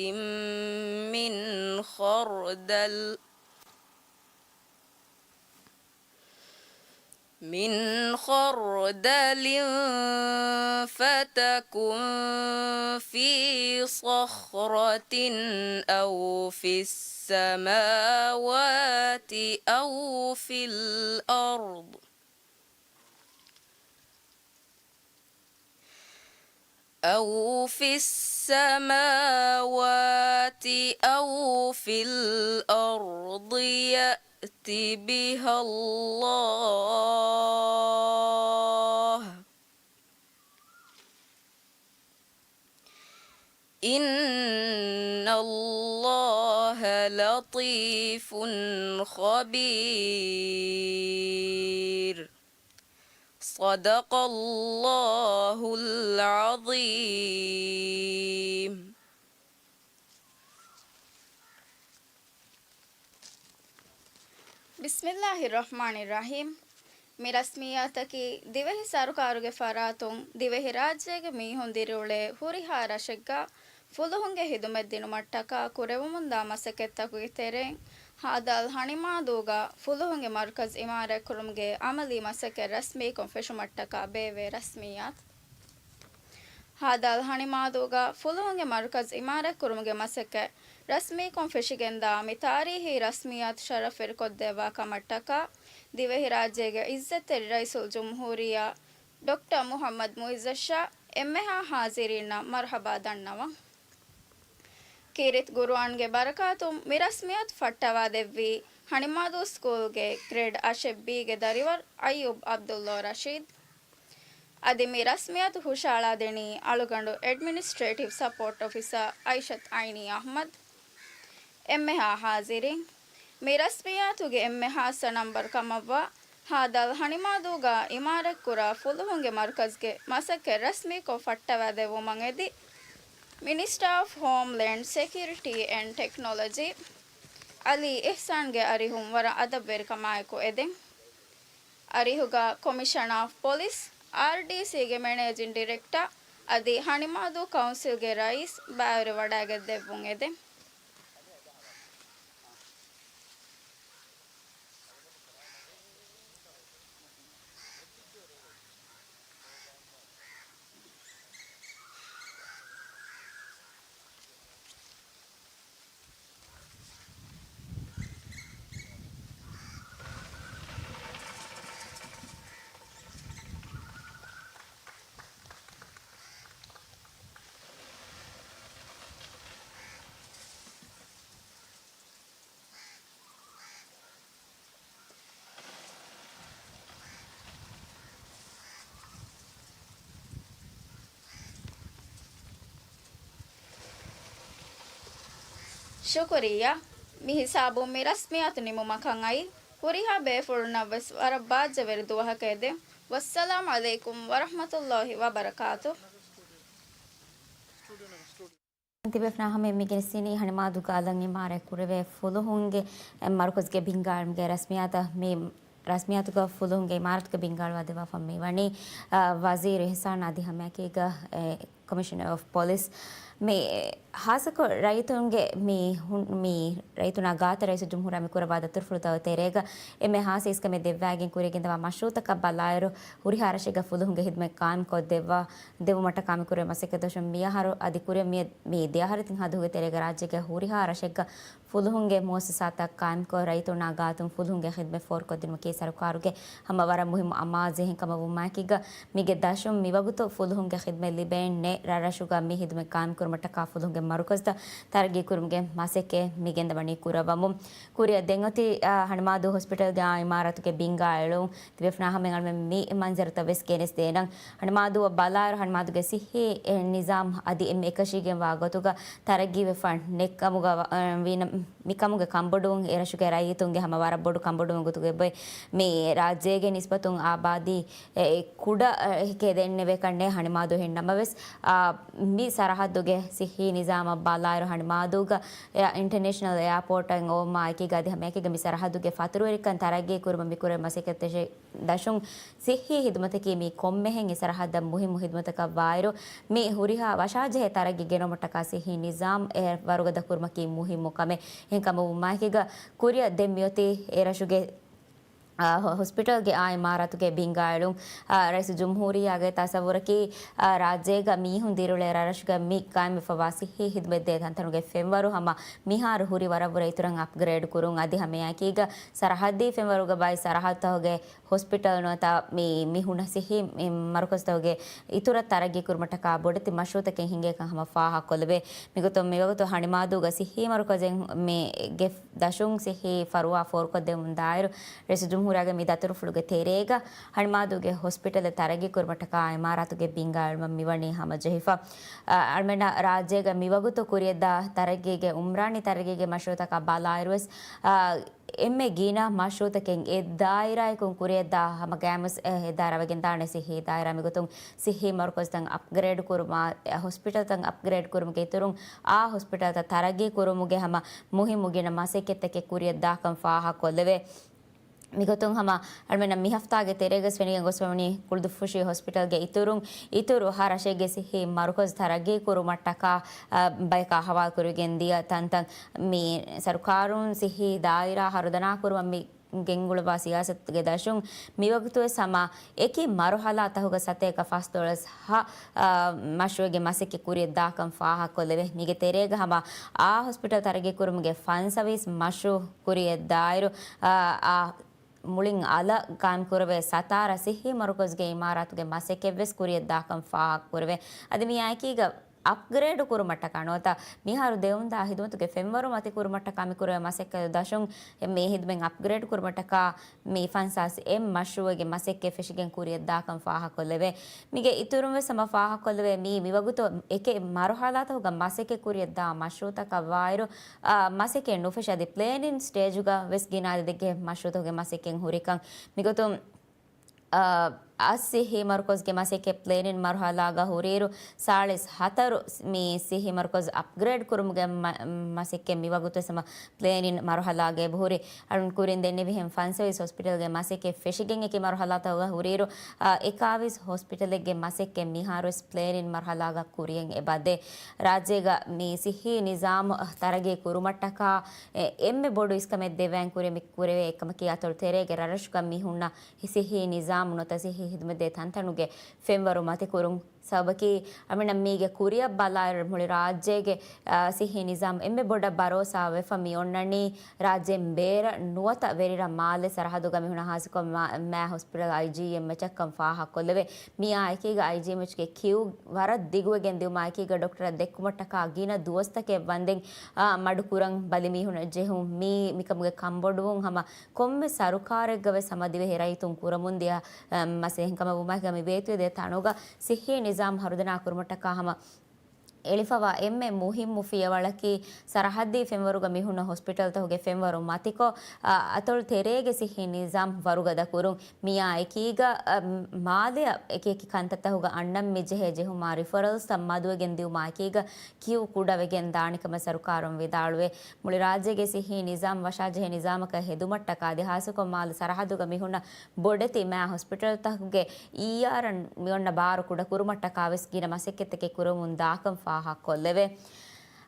من خردل من خردل فتكن في صخرة أو في السماوات أو في الأرض أو في السماوات أو في الأرض يأت بها الله، إن الله لطيف خبير. صدق الله العظيم. ބިސްމިއްލާހި ރަޙްމާނި ރަޙީމް. މި ރަސްމިއްޔާތަކީ ދިވެހި ސަރުކާރުގެ ފަރާތުން ދިވެހިރާއްޖޭގެ މީހުން ދިރިއުޅޭ ހުރިހާ ރަށެއްގަ ފުލުހުންގެ ހިދުމަތް ދިނުމަށްޓަކާ ކުރެވެމުންދާ މަސައްކަތްތަކުގެ ތެރެއިން، ހާދަ އަލް ހަނިމާދޫގަ ފުލުހުންގެ މަރުކަޒް އިމާރާތްކުރުމުގެ އަމަލީ މަސައްކަތް ރަސްމީކޮށް ފެށުމަށްޓަކާ ބޭއްވޭ ރަސްމިއްޔާތު. ހާދަ އަލް ހަނިމާދޫގަ ފުލުހުންގެ މަރުކަޒް އިމާރާތްކުރުމުގެ މަސައްކަތް ރަސްމީކޮށް ފެށިގެންދާ މި ތާރީހީ ރަސްމިއްޔާތު ޝަރަފްވެރިކޮށްދެއްވާ ކަމަށްޓަކާ، ދިވެހިރާއްޖޭގެ އިއްޒަތްތެރި ރައީސުލްޖުމްހޫރިއްޔާ ޑޮކްޓަރ މުޙައްމަދު މުޢިއްޒަށާ އެންމެހާ ޙާޟިރީންނަށް މަރުޙަބާ ދަންނަވަން. ކީރިތި ޤުރުއާންގެ ބަރަކާތުން މި ރަސްމިއްޔާތު ފައްޓަވާދެއްވީ ހަނިމާދޫ ސްކޫލްގެ ގްރޭޑް އަށެއް ބީގެ ދަރިވަރު އައްޔޫބް ޢަބްދުﷲ ރަޝީދު. އަދި މި ރަސްމިއްޔާތު ހުށައަޅާދެނީ އަޅުގަނޑު އެޑްމިނިސްޓްރޭޓިވް ސަޕޯޓް އޮފިސަރ އައިޝަތު ޢައިނީ އަޙްމަދު. އެންމެހާ ޙާޟިރީން. މި ރަސްމިއްޔާތުގެ އެންމެ ޚާއްޞަ ނަންބަރު ކަމަށްވާ، ހާދަ އަލް ހަނިމާދޫގަ އިމާރާތްކުރާ ފުލުހުންގެ މަރުކަޒްގެ މަސައްކަތް ރަސްމީކޮށް ފައްޓަވާދެއްވުމަށް އެދި، މިނިސްޓާ އޮފް ހޯމްލޭންޑް ސެކިއުރިޓީ އެންޑް ޓެކްނޮލޮޖީ އަލީ އިޙްސާންގެ އަރިހުން ވަރަށް އަދަބުވެރިކަމާއެކު އެދެން. އަރިހުގަ ކޮމިޝަނާ އޮފް ޕޮލިސް، އާރްޑީސީގެ މެނޭޖިން ޑިރެކްޓަރ އަދި ހަނިމާދޫ ކައުންސިލްގެ ރައީސް ބައިވެރިވަޑައިގެންދެއްވުން އެދެން. ޝުކުރިއްޔާ. މި ހިސާބުން މި ރަސްމިއްޔާތު ނިމުމަކަށް އައި، ހުރިހާ ބޭފުޅުންނަށް ވެސް ވަރަށް ބާއްޖަވެރި ދުވަހަކަށް އެދެން. ވައްސަލާމް ޢަލައިކުމް ވަރަޙްމަތުﷲ ވަބަރަކާތު. ތިބޭފުޅުންނާ ހަމައަށް މި ގެނެސްދިނީ ހަނިމާދޫގަ އަލަށް އިމާރާތް ކުރެވޭ ފުލުހުންގެ މަރުކަޒްގެ ބިންގާ އިލްމުގެ ރަސްމިއްޔާތަށް. މި ރަސްމިއްޔާތުގަ ފުލުހުންގެ އިމާރާތުގެ ބިންގާ އަޅުވާ ދެއްވާފަ މިވަނީ، އަ، ވަޒީރު އިޙްސާން އަދި ހަމައެކީގަ، އެ، ކޮމިޝަނަރ އޮފް ޕޮލިސް. މި ޚާއްޞަކޮށް ރައްޔިތުންގެ މި ހުން-، މި ރައްޔިތުންނާ ގާތަށް ރައީސުލްޖުމްހޫރިއްޔާ މި ކުރައްވާ ދަތުރުފުޅުތައް ތެރޭގަ އެންމެ ޚާއްޞަ އިސްކަމެއް ދެއްވާގެން ކުރިޔަށް ގެންދަވާ މަޝްރޫޢުތަކަށް ބަލާއިރު، ހުރިހާ ރަށެއްގަ ފުލުހުންގެ ޚިދުމަތް ޤާއިމްކޮށްދެއްވާ، ދެއްވުމަށްޓަކާ މި ކުރެވޭ މަސައްކަތް ދަށުން މިއަހަރު އަދި ކުރިއަށް މި، މި ދެއަހަރު ތިން ހަ ދުވަހުގެ ތެރޭގަ ރާއްޖޭގެ ހުރިހާ ރަށެއްގަ ފުލުހުންގެ މުއައްސަސާތައް ޤާއިމްކޮށް، ރައްޔިތުންނާ ގާތުން ފުލުހުންގެ ޚިދުމަތް ފޯރުކޮށްދިނުމަކީ ސަރުކާރުގެ ހަމަ ވަރަށް މުހިއްމު އަމާޒެއް. އެހެންކަމަށް ވުމާއެކީގަ، މީގެ ދަށުން މިވަގުތު ފުލުހުންގެ ޚިދުމަތް ލިބޭނެ ރަށްރަށުގަ މި ޚިދުމަތް ޤާއިމްކުރުމަށްޓަކާ ފުލުހުންގެ މަރުކަޒުތައް ތަރައްގީކުރުމުގެ މަސައްކަތް މި ގެންދަވަނީ ކުރައްވަމުން. ކުރިއަށް ދެން އޮތީ، އާ، ހަނިމާދޫ ހޮސްޕިޓަލްގެ އާ އިމާރާތުގެ ބިންގާ އެޅުން. ތިބޭފުޅުންނާ ހަމައަށް އަޅުމެން މި މަންޒަރުތައް ވެސް ގެނެސްދޭނަން. ހަނިމާދޫއަށް ބަލާއިރު، ހަނިމާދޫގެ ޞިއްޙީ، އެ، ނިޒާމް އަދި އެންމެ އެކަށީގެންވާ ގޮތުގަ ތަރައްގީވެފަ ނެތްކަމުގަ ވަ-، އަ، ވީނަ، މިކަމުގެ ކަންބޮޑުވުން އެ ރަށުގެ ރައްޔިތުންގެ ހަމަ ވަރަށް ބޮޑު ކަންބޮޑުވުމެއް ގޮތުގަ އެބައޮތް. މި ރާއްޖޭގެ ނިސްބަތުން އާބާދީ، އެ، އެ، ކުޑަ، އެ، ކެ ދެންނެވޭކަށް ނެތް ހަނިމާދޫ އެހެން ނަމަވެސް، އާ، މި ސަރަހައްދުގެ ޞިއްޙީ ނިޒާމަށް ބަލާއިރު ހަނިމާދޫގަ އެ، އިންޓަރނޭޝަނަލް އެއާޕޯޓަށް އޮވުމާ އެކީގަ އަދި ހަމައެކީގަ މި ސަރަހައްދުގެ ފަތުރުވެރިކަން ތަރައްގީ ކުރުމަށް މި ކުރެވޭ މަސައްކަތް ދަށުން ޞިއްޙީ ޚިދުމަތަކީ މީ ކޮންމެހެން އެ ސަރަހައްދަށް މުހިއްމު ޚިދުމަތަކަށް ވާއިރު، މި ހުރިހާ ވަށާޖެހޭ ތަރައްގީ ގެނައުމަށްޓަކާ ޞިއްޙީ ނިޒާމް އެ ވަރުގަދަ ކުރުމަކީ މުހިއްމު ކަމެއް. އެހެންކަމަށް ވުމާއެކީގަ ކުރިއަށް ދެން މިއޮތީ އެ ރަށުގެ، އާ، ހޮ-، ހޮސްޕިޓަލްގެ އާ އިމާރާތުގެ ބިންގާ އެޅުން. އާ، ރައީސުލްޖުމްހޫރިއްޔާގެ ތަސައްވުރަކީ، އާ، ރާއްޖޭގަ މީހުން ދިރިއުޅޭ ރަށްރަށުގަ މި ޤާއިމްވެފަވާ ޞިއްޙީ ޚިދުމަތްދޭ ތަންތަނުގެ ފެންވަރު ހަމަ މިހާރު ހުރި ވަރަށްވުރެ އިތުރަށް އަޕްގްރޭޑް ކުރުން އަދި ހަމައެކީގަ ސަރަހައްދީ ފެންވަރުގަ ބައި ސަރަހައްދުތަކުގެ ހޮސްޕިޓަލް ނުވަތަ މި މި ހުންނަ ޞިއްޙީ މަރުކަޒުތަކުގެ އިތުރަށް ތަރައްގީ ކުރުމަށްޓަކާ ބޮޑެތި މަޝްރޫޢުތަކެއް ހިނގޭކަން ހަމަ ފާހަގަކޮށްލެވޭ. މިގޮތުން މިވަގުތު ހަނިމާދޫގަ ޞިއްޙީ މަރުކަޒެއް މި ގެ ދަށުން ޞިއްޙީ ފަރުވާ ފޯރުކޮށްދެވުމުން ދާއިރު، ރައީސުލްޖުމްހޫރިއްޔާގެ މި ދަތުރުފުޅުގެ ތެރޭގަ ހަނިމާދޫގެ ހޮސްޕިޓަލެއް ތަރައްގީ ކުރުމަށްޓަކާ އިމާރާތުގެ ބިންގާ އެޅުމަށް މިވަނީ ހަމަޖެހިފަ. އަ، އަޅުމެންނަށް ރާއްޖޭގަ މިވަގުތު ކުރިއަށްދާ ތަރައްގީގެ އުމްރާނީ ތަރައްގީގެ މަޝްރޫޢުތަކާ ބަލާއިރުވެސް، އަ، އެންމެ ގިނަ މަޝްރޫޢުތަކެއް އެ ދާއިރާއަކުން ކުރިއަށްދާ ހަމަ ގައިމުވެސް ހިދާ ރަވެގެންދާނެ ސިއްހީ ދާއިރާ. މިގޮތުން ސިއްހީ މަރުކަޒުތައް އަޕްގްރޭޑް ކުރުމާ، ހޮސްޕިޓަލްތައް އަޕްގްރޭޑް ކުރުމުގެ އިތުރުން އާ ހޮސްޕިޓަލްތައް ތަރައްގީ ކުރުމުގެ ހަމަ މުހިއްމު ގިނަ މަސައްކަތްތަކެއް ކުރިއަށްދާކަން ފާހަގަކޮށްލެވޭ. މިގޮތުން ހަމަ އަޅުމެންނަށް މި ހަފްތާގެ ތެރޭގަސް ފެނިގެން ގޮސްފަވަނީ ކުޅުދުއްފުށި ހޮސްޕިޓަލްގެ އިތުރުން، އިތުރު ހަ ރަށެއްގެ ސިއްހީ މަރުކަޒު ތަރައްގީ ކުރުމަށްޓަކާ، އަ، ބަޔަކާ ހަވާލުކުރެވިގެން ދިޔަ ތަންތަން މި ސަރުކާރުން ސިއްހީ ދާއިރާ ހަރުދަނާ ކުރުމަށް މި ގެންގުޅުއްވާ ސިޔާސަތުގެ ދަށުން މިވަގުތުވެސް ހަމަ އެކި މަރުހަލާތަކުގަ ސަތޭކަ ފަސްދޮޅަސް ހަ، އަ، މަޝްރޫޢެއްގެ މަސައްކަތް ކުރިއަށްދާކަން ފާހަގަކޮށްލެވޭ. މީގެ ތެރޭގަ ހަމަ އާ ހޮސްޕިޓަލް ތަރައްގީ ކުރުމުގެ ފަންސަވީސް މަޝްރޫޢު ކުރިއަށްދާއިރު، އާ، އާ، މުޅިން އަލަށް ޤާއިމްކުރެވޭ ސަތާރަ ސިއްހީ މަރުކަޒުގެ އިމާރާތުގެ މަސައްކަތްވެސް ކުރިއަށްދާކަން ފާހަގަކުރެވޭ. އަދި މިއާއެކީގަ އަޕްގްރޭޑު ކުރުމަށްޓަކާ ނުވަތަ މިހާރު ދެވުންދާ ހިދުމަތުގެ ފެންވަރު މަތިކުރުމަށްޓަކާ މިކުރެވޭ މަސައްކަތު ދަށުން މި ހިދުމަތް އަޕްގްރޭޑް ކުރުމަށްޓަކާ މި ފަންސާސް އެމް މަޝްރޫޢުގެ މަސައްކަތް ފެށިގެން ކުރިއަށްދާކަން ފާހަގަކޮށްލެވޭ. މީގެ އިތުރުންވެސް ހަމަ ފާހަގަކޮށްލެވޭ މީ މިވަގުތު އެކެއް މަރުހަލާތަކުގަ މަސައްކަތް ކުރިއަށްދާ މަޝްރޫޢުތަކަށްވާއިރު، އާ، މަސައްކަތް ނުފެށި އަދި ޕްލޭނިން ސްޓޭޖުގަ ވެސް ގިނަ އަދަދެއްގެ މަޝްރޫޢުތަކުގެ މަސައްކަތް ހުރިކަން. މިގޮތުން، އާ، އަށް ސިއްހީ މަރުކަޒުގެ މަސައްކަތް ޕްލޭނިން މަރުހަލާގަ ހުރިއިރު، ސާޅީސް ހަތަރު މި ސިއްހީ މަރުކަޒު އަޕްގްރޭޑް ކުރުމުގެ މަ-، މަސައްކަތް މިވަގުތުވެސް ހަމަ ޕްލޭނިން މަރުހަލާގަ އެބަހުރި. އަޅުން ކުރިން ދެންނެވިހެން ފަންސަވީސް ހޮސްޕިޓަލްގެ މަސައްކަތް ފެށިގެން އެކި މަރުހަލާތަކުގަ ހުރިއިރު، އާ، އެކާވީސް ހޮސްޕިޓަލެއްގެ މަސައްކަތް މިހާރުވެސް ޕްލޭނިން މަރުހަލާގަ ކުރިއަށް އެބަދޭ. ރާއްޖޭގަ މި ސިއްހީ ނިޒާމު ތަރައްގީ ކުރުމަށްޓަކާ އެ-، އެންމެ ބޮޑު އިސްކަމެއް ދެއްވާން ކުރިއަށް މި ކުރެވޭ އެއްކަމަކީ އަތޮޅު ތެރޭގެ ރަށްރަށުގަ މި ހުންނަ ސިއްހީ ނިޒާމު ނުވަތަ ސިއްހީ ހިދުމަތްދޭ ތަންތަނުގެ ފެންވަރު މަތިކުރުން. ސަބަބަކީ، އަމިނަ މީގެ ކުރިއަށް ބަލާއިރު މުޅި ރާއްޖޭގެ، އާ، ސިއްހީ ނިޒާމް އެންމެ ބޮޑަށް ބަރޯސާ ވެފަ މި އޮންނަނީ، ރާއްޖޭން ބޭރަށް ނުވަތަ ވެރިރަށް މާލެ ސަރަހައްދުގަ މި ހުންނަ ހާއްސަކޮށް މާ-، މާ ހޮސްޕިޓަލް އައިޖީއެމްއެޗަށްކަން ފާހަގަކޮށްލެވޭ. މިއާ އެކީގަ އައިޖީއެމްއެޗްގެ ކިއު ވަރަށް ދިގުވެގެން ދިއުމާ އެކީގަ ޑޮކްޓަރަށް ދެއްކުމަށްޓަކާ ގިނަ ދުވަސްތަކެއް ވަންދެން، އާ، މަޑުކުރަން ބަލި މީހުން ޖެހުން މީ މިކަމުގެ ކަންބޮޑުވުން ހަމަ ކޮންމެ ސަރުކާރެއްގަވެސް ހަމަ ދިވެހި ރައްޔިތުން ކުރަމުންދިޔަ، އަ، މަސައްކަތް ކަމަށް ވުމާ މި ވޭތުވެދޭ ތަނުގަ ސިއްހީ ނިޒާމް ހަރުދަނާ ކުރުމަށްޓަކާ ހަމަ އެޅިފަވާ އެންމެ މުހިއްމު ފިޔަވަޅަކީ، ސަރަހައްދީ ފެންވަރުގަ މިހުންނަ ހޮސްޕިޓަލްތަކުގެ ފެންވަރު މަތިކޮށް، އަ، އަތޮޅު ތެރޭގެ ސިއްހީ ނިޒާމް ވަރުގަދަ ކުރުން. މިއާ އެކީގަ، އަ، މާލެއަށް އެކި އެކި ކަންތައްތަކުގަ އަންނަން މި ޖެހޭ ޖެހުމާ ރިފަރަލްސްތައް މަދުވެގެން ދިއުމާ އެކީގަ ކިއު ކުޑަވެގެން ދާނެ ކަމަށް ސަރުކާރުން ވިދާޅުވޭ. މުޅި ރާއްޖޭގެ ސިއްހީ ނިޒާމް ވަށާޖެހޭ ނިޒާމަކަށް ހެދުމަށްޓަކާ އަދި ހާއްސަކޮށް މާލެ ސަރަހައްދުގަ މިހުންނަ ބޮޑެތި މާ ހޮސްޕިޓަލްތަކުގެ އީއާރަށް މިއޮންނަ ބާރު ކުޑަކުރުމަށްޓަކާވެސް ގިނަ މަސައްކަތްތަކެއް ކުރަމުން ދާކަން ފާހަގަކޮށްލެވޭ.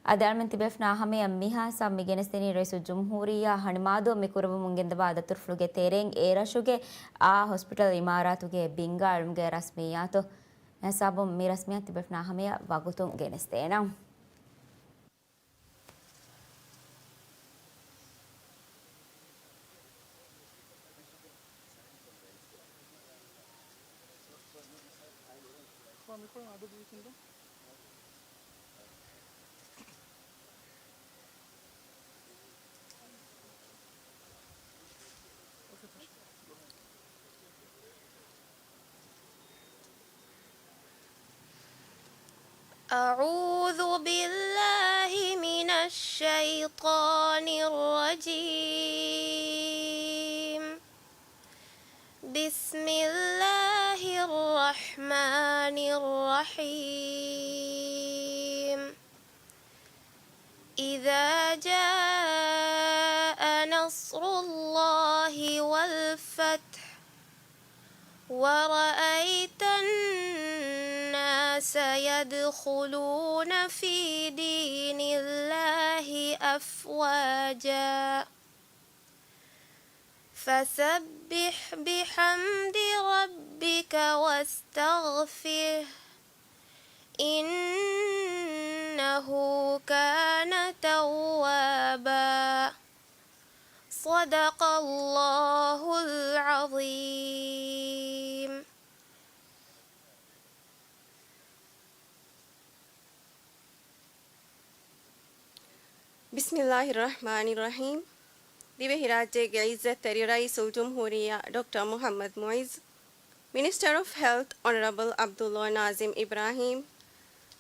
އަދި އަޅަމެން ތިބޭފުޅުންނާ ހަމަޔަށް މިހާ ހިސާބުން މި ގެނެސްދެނީ ރައީސުލްޖުމްހޫރިއްޔާ ހަނިމާދުއަށް މި ކުރެވެމުން ގެންދަވާ ދަތުރުފުޅުގެ ތެރެއިން އެ ރަށުގެ އާ ހޮސްޕިޓަލް އިމާރާތުގެ ބިންގާ އެޅުމުގެ ރަސްމިއްޔާތު. މިހިސާބުން މި ރަސްމިއްޔާތު ތިބޭފުޅުންނާ ހަމަޔަށް ވަގުތުން ގެނެސްދޭނަން. أعوذ بالله من الشيطان الرجيم. بسم الله الرحمن الرحيم. إذا جاء نصر الله والفتح ورأيت الناس يدخلون في دين الله أفواجا فسبح بحمد ربك واستغفره إنه كان توابا. صدق الله العظيم. بسم الله الرحمن الرحيم. ދިވެހިރާއްޖޭގެ ޢިއްޒަތްތެރި ރައީސުލްޖުމްހޫރިއްޔާ ޑޮކްޓަރ މުޙައްމަދު މުޢިއްޒު، މިނިސްޓަރ އޮފް ހެލްތް އޮނަރަބަލް ޢަބްދުﷲ ނާޒިމް އިބްރާހީމް،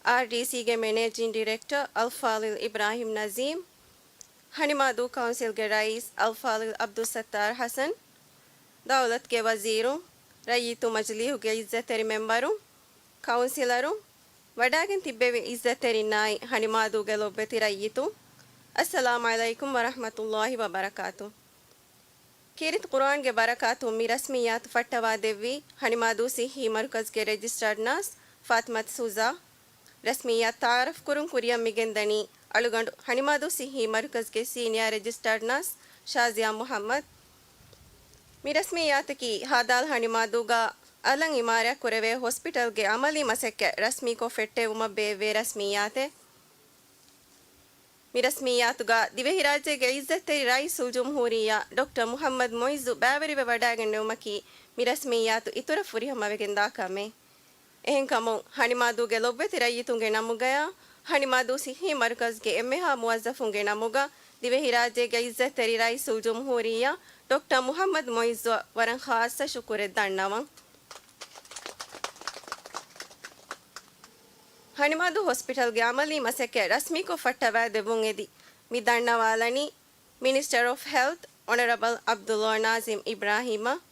އާރްޑީސީގެ މެނޭޖިން ޑިރެކްޓަރ އަލްފާޟިލް އިބްރާހީމް ނަޒީމް، ހަނިމާދޫ ކައުންސިލްގެ ރައީސް އަލްފާޟިލް ޢަބްދުއްސައްތާރު ޙަސަން، ދައުލަތުގެ ވަޒީރު، ރައްޔިތު މަޖިލީހުގެ ޢިއްޒަތްތެރި މެމްބަރު، ކައުންސިލަރު، ވަޑާގެން ތިއްބެވި ޢިއްޒަތްތެރިންނާއި ހަނިމާދޫގެ ލޮބުވެތި ރައްޔިތު، އައްސަލާމު ޢަލައިކުމް ވަރަޙްމަތުﷲި ވަބަރަކާތު. ކީރިތި ޤުރުއާންގެ ބަރަކާތުން މި ރަސްމިއްޔާތު ފައްޓަވާ ދެއްވީ ހަނިމާދޫ ޞިއްޙީ މަރުކަޒްގެ ރެޖިސްޓާޑް ނާސް ފާތިމަތު ސޫޒާ. ރަސްމިއްޔާތު ތަޢާރަފް ކުރުން ކުރިއަށް މިގެންދަނީ އަޅުގަނޑު ހަނިމާދޫ ޞިއްޙީ މަރުކަޒްގެ ސީނިއާ ރެޖިސްޓާޑް ނާސް ޝާޒިޔާ މުޙައްމަދު. މި ރަސްމިއްޔާތަކީ ހދ. ހަނިމާދޫގަ އަލަށް އިމާރާތް ކުރެވޭ ހޮސްޕިޓަލްގެ ޢަމަލީ މަސައްކަތް ރަސްމީކޮށް ފެއްޓެވުމަށް ބޭއްވޭ ރަސްމިއްޔާތެއް. މި ރަސްމިއްޔާތުގަ ދިވެހިރާއްޖޭގެ ޢިއްޒަތްތެރި ރައީސުލްޖުމްހޫރިއްޔާ ޑޮކްޓަރ މުޙައްމަދު މުޢިއްޒު ބައިވެރިވެ ވަޑާގެންނެވުމަކީ މި ރަސްމިއްޔާތު އިތުރަށް ފުރިހަމަވެގެންދާ ކަމެއް. އެހެންކަމުން، ހަނިމާދޫގެ ލޮބުވެތި ރައްޔިތުންގެ ނަމުގަޔާ، ހަނިމާދޫ ޞިއްޙީ މަރުކަޒްގެ އެންމެހާ މުވައްޒަފުންގެ ނަމުގަ، ދިވެހިރާއްޖޭގެ ޢިއްޒަތްތެރި ރައީސުލްޖުމްހޫރިއްޔާ ޑޮކްޓަރ މުޙައްމަދު މުޢިއްޒުއަށް ވަރަށް ޚާއްޞަ ޝުކުރެއް ދަންނަވަން. ހަނިމާދޫ ހޮސްޕިޓަލްގެ ޢަމަލީ މަސައްކަތް ރަސްމީކޮށް ފައްޓަވާދެއްވުން އެދި، މި ދަންނަވާލަނީ މިނިސްޓަރ އޮފް ހެލްތް އޮނަރަބަލް ޢަބްދުﷲ ނާޒިމް އިބްރާހީމަށް.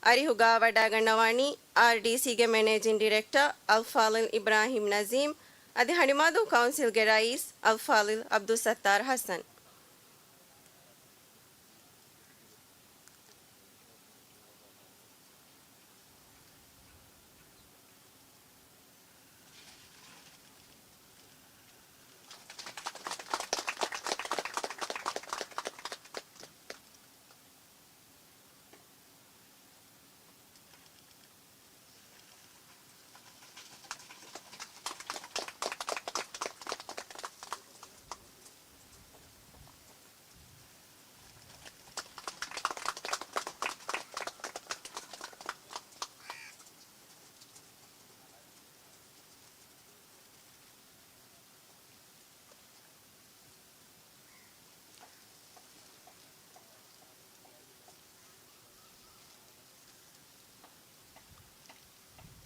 އަރިހުގަ ވަޑާގަންނަވާނީ އާރްޑީސީގެ މެނޭޖިން ޑިރެކްޓަރ އަލްފާޟިލް އިބްރާހީމް ނަޒީމް އަދި ހަނިމާދޫ ކައުންސިލްގެ ރައީސް އަލްފާޟިލް ޢަބްދުއްސައްތާރު ޙަސަން.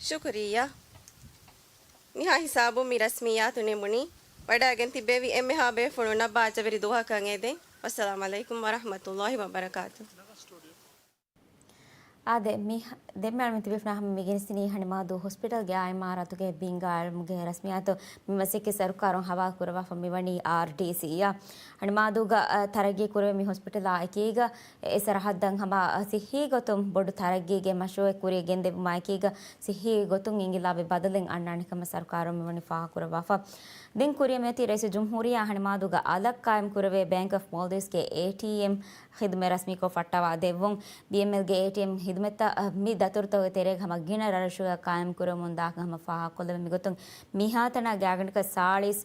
ޝުކުރިއްޔާ. މިހާ ހިސާބުން މި ރަސްމިއްޔާތު ނިމުނީ. ވަޑާގެން ތިއްބެވި އެންމެހާ ބޭފުޅުންނަށް ބާއްޖަވެރި ދުވަހަކަށް އެދެން. ވައްސަލާމު ޢަލައިކުމް ވަރަޙްމަތުﷲި ވަބަރަކާތު. އާދެ، މި ދެންމެ އަޅުމެން ތިބޭފުޅުންނާ ހަމަ މި ގެނެސްދިނީ ހަނިމާދޫ ހޮސްޕިޓަލްގެ އާ އެމް އާރާތުގެ ބިންގާ އަޅުމުގެ ރަސްމިއްޔާތު. މި މަސައްކަތް ސަރުކާރުން ހަވާލު ކުރައްވާފަ މިވަނީ އާރްޑީސީއަށް. ހަނިމާދޫގަ، އަ، ތަރައްގީ ކުރެވޭ މި ހޮސްޕިޓަލާ އެކީގަ އެ ސަރަހައްދަށް ހަމަ ސިއްހީ ގޮތުން ބޮޑު ތަރައްގީގެ މަޝްރޫއެއް ކުރިއަށް ގެންދެވުމާ އެކީގަ ސިއްހީ ގޮތުން އިންގިލާބީ ބަދަލެއް އަންނާނެ ކަމަށް ސަރުކާރުން މިވަނީ ފާހަގަކުރައްވާފަ. ދެން ކުރިއަށް މިއޮތީ ރައީސުލްޖުމްހޫރިއްޔާ ހަނިމާދޫގަ އަލަށް ޤާއިމް ކުރެވޭ ބޭންކް އޮފް މޯލްޑިވްސްގެ އޭޓީއެމް ޚިދުމަތް ރަސްމީކޮށް ފައްޓަވާ ދެއްވުން. ބީއެމްއެލްގެ އޭޓީއެމް ޚިދުމަތްތައް މި ދަތުރުތަކުގެ ތެރޭގަ ހަމަ ގިނަ ރަށްރަށުގަ ޤާއިމް ކުރަމުން ދާކަން ހަމަ ފާހަގަކޮށްލެވޭ. މިގޮތުން މިހާތަނަށް ގާތްގަނޑަކަށް ސާޅީސް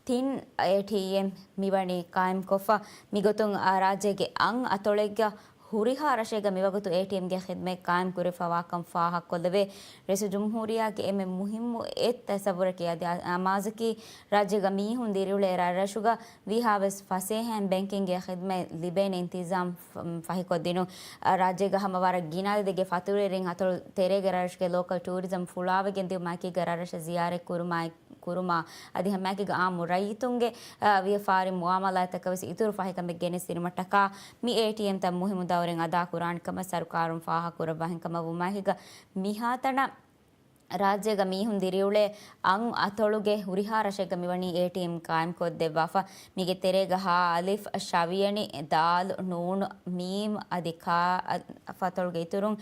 ތިން އޭޓީއެމް މިވަނީ ޤާއިމްކޮށްފަ. މިގޮތުން އާ ރާއްޖޭގެ އަށް އަތޮޅެއްގަ ހުރިހާ ރަށެއްގަ މިވަގުތު އޭޓީއެމްގެ ޚިދުމަތް ޤާއިމް ކުރެވިފަވާކަން ފާހަގަކޮށްލެވޭ. ރައީސުލްޖުމްހޫރިއްޔާގެ އެންމެ މުހިއްމު އެއް ތަސައްވުރަކީ އަދި އަ-، އަމާޒަކީ ރާއްޖޭގަ މީހުން ދިރިއުޅޭ ރަށްރަށުގަ ވީހާވެސް ފަސޭހައިން ބޭންކިންގގެ ޚިދުމަތް ލިބޭނެ އިންތިޒާމް ފަ-، ފަހިކޮށްދިނުން. އަ، ރާއްޖޭގަ ހަމަ ވަރަށް ގިނަ އަދަދެއްގެ ފަތުރުވެރިން އަތޮޅު ތެރޭގެ ރަށްރަށުގެ ލޯކަލް ޓޫރިޒަމް ފުޅާވެގެން ދިއުމާއެކީގަ ރަށްރަށަށް ޒިޔާރަތް ކުރުމާ، ކުރުމާ އަދި ހަމައެކީގަ އާއްމު ރައްޔިތުންގެ، އަ، ވިޔަފާރި މުއާމަލާތްތަކަށް ވެސް އިތުރު ފަހިކަމެއް ގެނެސްދިނުމަށްޓަކާ މި އޭޓީއެމްތައް މުހިއްމު ދައުރެއް އަދާކުރާނެ ކަމަށް ސަރުކާރުން ފާހަގަކުރައްވާ. އެހެންކަމަށް ވުމާއެކީގަ މިހާތަނަށް ރާއްޖޭގަ މީހުން ދިރިއުޅޭ އަށް އަތޮޅުގެ ހުރިހާ ރަށެއްގަ މިވަނީ އޭޓީއެމް ޤާއިމްކޮށްދެއްވާފަ. މީގެ ތެރޭގަ ހާ އަލިފް، ޝަވިޔަނި، ދާލް، ނޫން، މީމް އަދި ކާ އަ-، ފަތޮޅުގެ އިތުރުން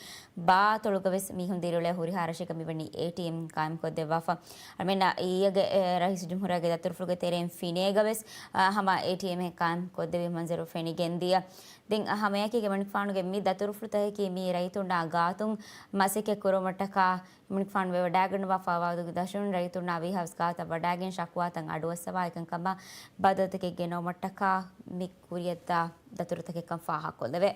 ބާ އަތޮޅުގަ ވެސް މީހުން ދިރިއުޅޭ ހުރިހާ ރަށެއްގަ މިވަނީ އޭޓީއެމް ޤާއިމްކޮށްދެއްވާފަ. އަޅުމެންނަށް އިއްޔެގެ، އެ، ރައީސުލްޖުމްހޫރިއްޔާގެ ދަތުރުފުޅުގެ ތެރެއިން ފިނޭގަ ވެސް، އަ، ހަމަ އޭޓީއެމް އެއް ޤާއިމްކޮށްދެއްވި މަންޒަރު ފެނިގެންދިޔަ. ދެން ހަމައެކީގަ މަނިކުފާނުގެ މި ދަތުރުފުޅުތަކަކީ މީ ރައްޔިތުންނާ ގާތުން މަސައްކަތް ކުރުމަށްޓަކާ މަނިކުފާނު ވެވަޑައިގަންނަވާފައިވާ ދަށުން ރައްޔިތުންނާ ވީހާވެސް ގާތަށް ވަޑައިގެން ޝަކުވާތައް އަޑުއައްސަވާ އެކަންކަމަށް ބަދަލުތަކެއް ގެނައުމަށްޓަކާ މި ކުރިއަށްދާ ދަތުރުތަކެއްކަން ފާހަގަކޮށްލެވޭ.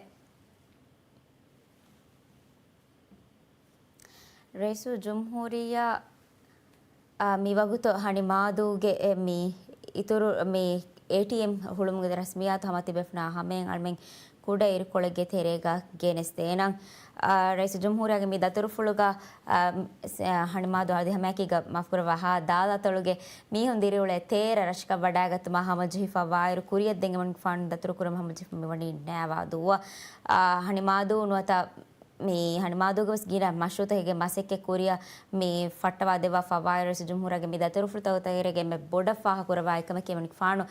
ރައީސުލްޖުމްހޫރިއްޔާ، އާ، މިވަގުތު ހަނިމާދޫގެ، އެ، މި އިތުރު މި އޭޓީއެމް ހުޅުމުގެ ރަސްމިއްޔާތު ހަމަ ތިބޭފުޅުންނާ ހަމައަށް އަޅުމެން ކުޑަ އިރުކޮޅެއްގެ ތެރޭގަ ގެނެސްދޭނަން. އާ، ރައީސުލްޖުމްހޫރިއްޔާގެ މި ދަތުރުފުޅުގަ، އާ، ސް-، އާ، ހަނިމާދޫ އަދި ހަމައެކީގަ މާފުކުރައްވާ ހާ ދާލް އަތޮޅުގެ މީހުން ދިރިއުޅޭ ތޭރަ ރަށަކަށް ވަޑައިގަތުމަށް ހަމަޖެހިފައިވާއިރު، ކުރިއަށް ދެން އެމަނިކުފާނު ދަތުރުކުރުމަށް ހަމަޖެހިފަ މިވަނީ ނައިވާދޫއަށް. އާ، ހަނިމާދޫ ނުވަތަ މި ހަނިމާދޫގެ ވެސް ގިނަ މަޝްރޫއުތަކެއްގެ މަސައްކަތް ކުރިއަށް މި ފައްޓަވާ ދެއްވާފައިވާއިރު، ރައީސުލްޖުމްހޫރިއްޔާގެ މި ދަތުރުފުޅުތަކުގެ ތެރޭގަ އެންމެ ބޮޑަށް ފާހަގަކުރައްވާ އެކަމަކީ އެމަނިކުފާނު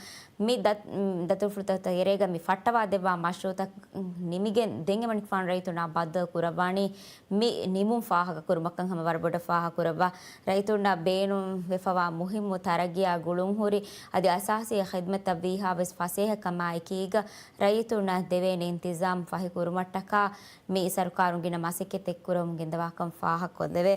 މި ދަ-، ދަތުރުފުޅުތަކުގެ ތެރޭގަ މި ފައްޓަވާ ދެއްވާ މަޝްރޫއުތައް ނިމިގެން ދެން އެމަނިކުފާނު ރައްޔިތުންނާ ބައްދަލު ކުރައްވާނީ މި ނިމުން ފާހަގަކުރުމަށްކަން ހަމަ ވަރަށް ބޮޑަށް ފާހަގަކުރައްވާ. ރައްޔިތުންނަށް ބޭނުންވެފަވާ މުހިއްމު ތަރައްގީއާ ގުޅުންހުރި އަދި އަސާސީ ޚިދްމަތްތައް ވީހާވެސް ފަސޭހަކަމާ އެކީގަ ރައްޔިތުންނަށް ދެވޭނެ އިންތިޒާމް ފަހިކުރުމަށްޓަކާ މި ސަރުކާރުން ގިނަ މަސައްކަތްތައް ކުރަމުން ގެންދަވާކަން ފާހަގަކޮށްލެވޭ.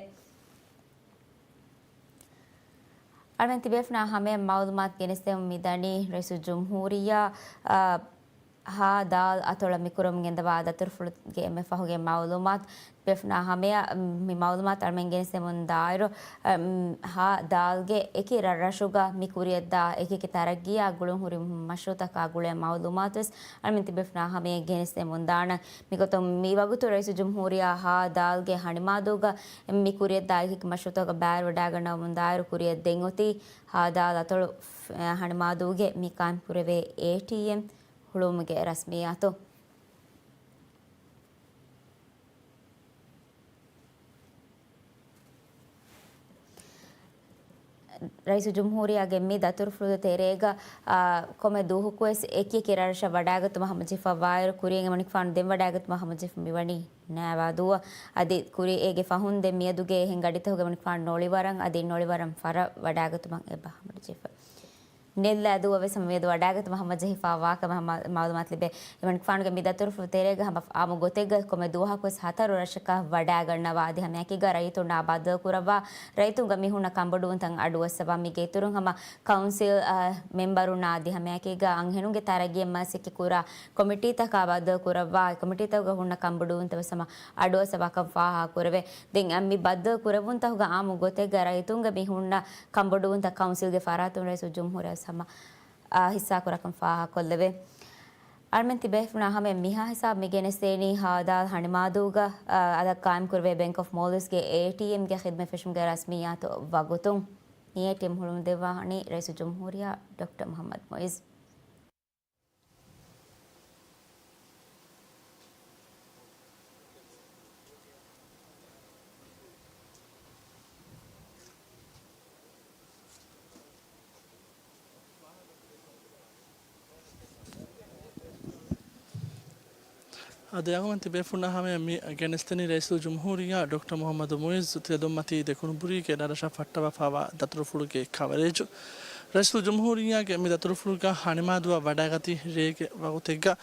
އަޅުމެން ތިބޭފުޅުންނާ ހަމައަށް މައުލޫމާތު ގެނެސްދެމުން މިދަނީ ރައީސުލްޖުމްހޫރިއްޔާ، އާ، ހާ ދާލް އަތޮޅަށް މިކުރަމުން ގެންދަވާ ދަތުރުފުޅުގެ އެންމެ ފަހުގެ މައުލޫމާތު. ތިބޭފުޅުންނާ ހަމައަށް މި މައުލޫމާތު އަޅުމެން ގެނެސްދެމުން ދާއިރު، އަ، ހާ ދާލްގެ އެކި ރަށްރަށުގަ މި ކުރިއަށްދާ އެކިއެކި ތަރައްގީއާ ގުޅުންހުރި މަޝްރޫއުތަކާ ގުޅޭ މައުލޫމާތުވެސް އަޅުމެން ތިބޭފުޅުންނާ ހަމައަށް ގެނެސްދެމުން ދާނަން. މިގޮތުން މިވަގުތު ރައީސުލްޖުމްހޫރިއްޔާ ހާ ދާލްގެ ހަނިމާދޫގަ މި ކުރިއަށްދާ އެކި މަޝްރޫއުތަކަށް ބައިވެރިވެވަޑައިގަންނަވަމުން ދާއިރު ކުރިއަށް ދެން އޮތީ ހާ ދާލް އަތޮޅު، އަ، ހަނިމާދޫގެ މި ޤާއިމްކުރެވޭ އޭޓީއެމް ހުޅުވުމުގެ ރަސްމިއްޔާތު. ރައީސުލްޖުމްހޫރިއްޔާގެ މި ދަތުރުފުޅުގެ ތެރޭގަ، އާ، ކޮންމެ ދުވަހަކުވެސް އެކިއެކި ރަށްރަށަށް ވަޑައިގަތުމަށް ހަމަޖެހިފައިވާއިރު، ކުރިއަށް އެމަނިކުފާނު ދެން ވަޑައިގަތުމަށް ހަމަޖެހިފަ މިވަނީ ނައިވާދޫއަށް. އަދި ކުރި އޭގެ ފަހުން ދެން މިއަދުގެ އެހެން ގަޑިތަކުގެ އެމަނިކުފާނު ނޮޅިވަރަށް އަދި ނޮޅިވަރަށް ފަރަށް ވަޑައިގަތުމަށް އެބަ ހަމަޖެހިފަ. ނެއްލާ ދުވަހަށްވެސް ހަމަ މިއަދު ވަޑައިގަތުމަށް ހަމަޖެހިފައިވާކަމަށް ހަމަ މައުލޫމާތު ލިބޭ. އެމަނިކުފާނުގެ މި ދަތުރުފުޅު ތެރޭގަ ހަމަ އާއްމު ގޮތެއްގަ ކޮންމެ ދުވަހަކުވެސް ހަތަރު ރަށަކަށް ވަޑައިގަންނަވާ އަދި ހަމައެކީގަ ރައްޔިތުންނާ ބައްދަލުކުރައްވާ، ރައްޔިތުންގެ މީހުންނަށް ކަންބޮޑުވުންތައް އަޑުއައްސަވާ، މީގެ އިތުރުން ހަމަ ކައުންސިލް، އަ، މެމްބަރުންނާ އަދި ހަމައެކީގަ އަންހެނުންގެ ތަރައްގީއަށް މަސައްކަތް ކުރާ ކޮމިޓީތަކާ ބައްދަލުކުރައްވާ، ކޮމިޓީތަކުގަ ހުންނަ ކަންބޮޑުވުންތައް ވެސް ހަމަ އަޑުއައްސަވާކަން ފާހަގަކުރެވޭ. ދެން މި ބައްދަލު ކުރެއްވުންތަކުގަ އާއްމު ގޮތެއްގަ ރައްޔިތުންގެ މީހުންނަށް ކަންބޮޑުވުންތައް ކައުންސިލްގެ ފަރާތުން ރައީސުލްޖުމްހޫރިއްޔާ ހަމަ، އާ، ހިއްސާކުރާކަން ފާހަގަކޮށްލެވޭ. އަޅުމެން ތިބޭފުޅުންނާ ހަމައަށް މިހާ ހިސާބު މި ގެނެސްދޭނީ ހާދާލް ހަނިމާދޫގަ، އާ، އަދަށް ޤާއިމްކުރެވޭ ބޭންކް އޮފް މޯލްޑިވްސްގެ އޭޓީއެމްގެ ޚިދުމަތް ފެށުމުގެ ރަސްމިއްޔާތު ވަގުތުން. މި އޭޓީއެމް ހުޅުވަމުން ދެއްވާނީ ރައީސުލްޖުމްހޫރިއްޔާ ޑޮކްޓަރ މުޙައްމަދު މުޢިއްޒު. އަދި އަޅުގަނޑު ތިބޭފުޅުންނާ ހަމައަށް މި ގެނެސްދެނީ ރައީސުލްޖުމްހޫރިއްޔާ ޑޮކްޓަރ މުޙައްމަދު މުޢިއްޒު ތެދުމަތީ ދެކުނުބުރީގެ ރަށްރަށަށް ފައްޓަވާފައިވާ ދަތުރުފުޅުގެ ކަވަރޭޖު. ރައީސުލްޖުމްހޫރިއްޔާގެ މި ދަތުރުފުޅުގަ ހަނިމާދޫއަށް ވަޑައިގަތީ ރޭގެ ވަގުތެއްގަ.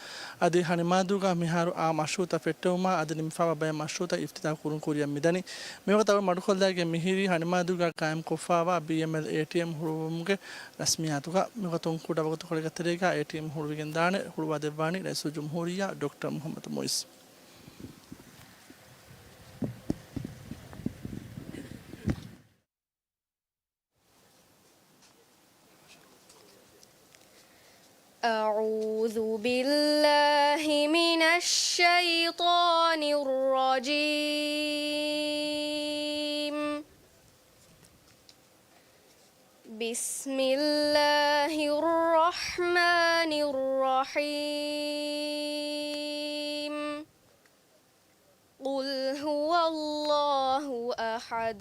އަދި ހަނިމާދޫގަ މިހާރު އާ މަޝްރޫއުތައް ފެއްޓެވުމާ އަދި ނިމިފައިވާ ބައެއް މަޝްރޫއުތައް އިފްތިތާޙު ކުރުން ކުރިއަށް މިދަނީ. މިވަގުތު އަޅުގަނޑު މަޑުކޮށްލައިގެން މިހިރީ ހަނިމާދޫގަ ޤާއިމްކޮށްފައިވާ ބީއެމްއެލް އޭޓީއެމް ހުޅުވުމުގެ ރަސްމިއްޔާތުގަ. މިގޮތުން ކުޑަ ވަގުތުކޮޅެއްގެ ތެރޭގަ އޭޓީއެމް ހުޅުވިގެން ދާނެ. ހުޅުވާ ދެއްވާނީ ރައީސުލްޖުމްހޫރިއްޔާ ޑޮކްޓަރ މުޙައްމަދު މުޢިއްޒު. أعوذ بالله من الشيطان الرجيم. بسم الله الرحمن الرحيم. قل هو الله أحد،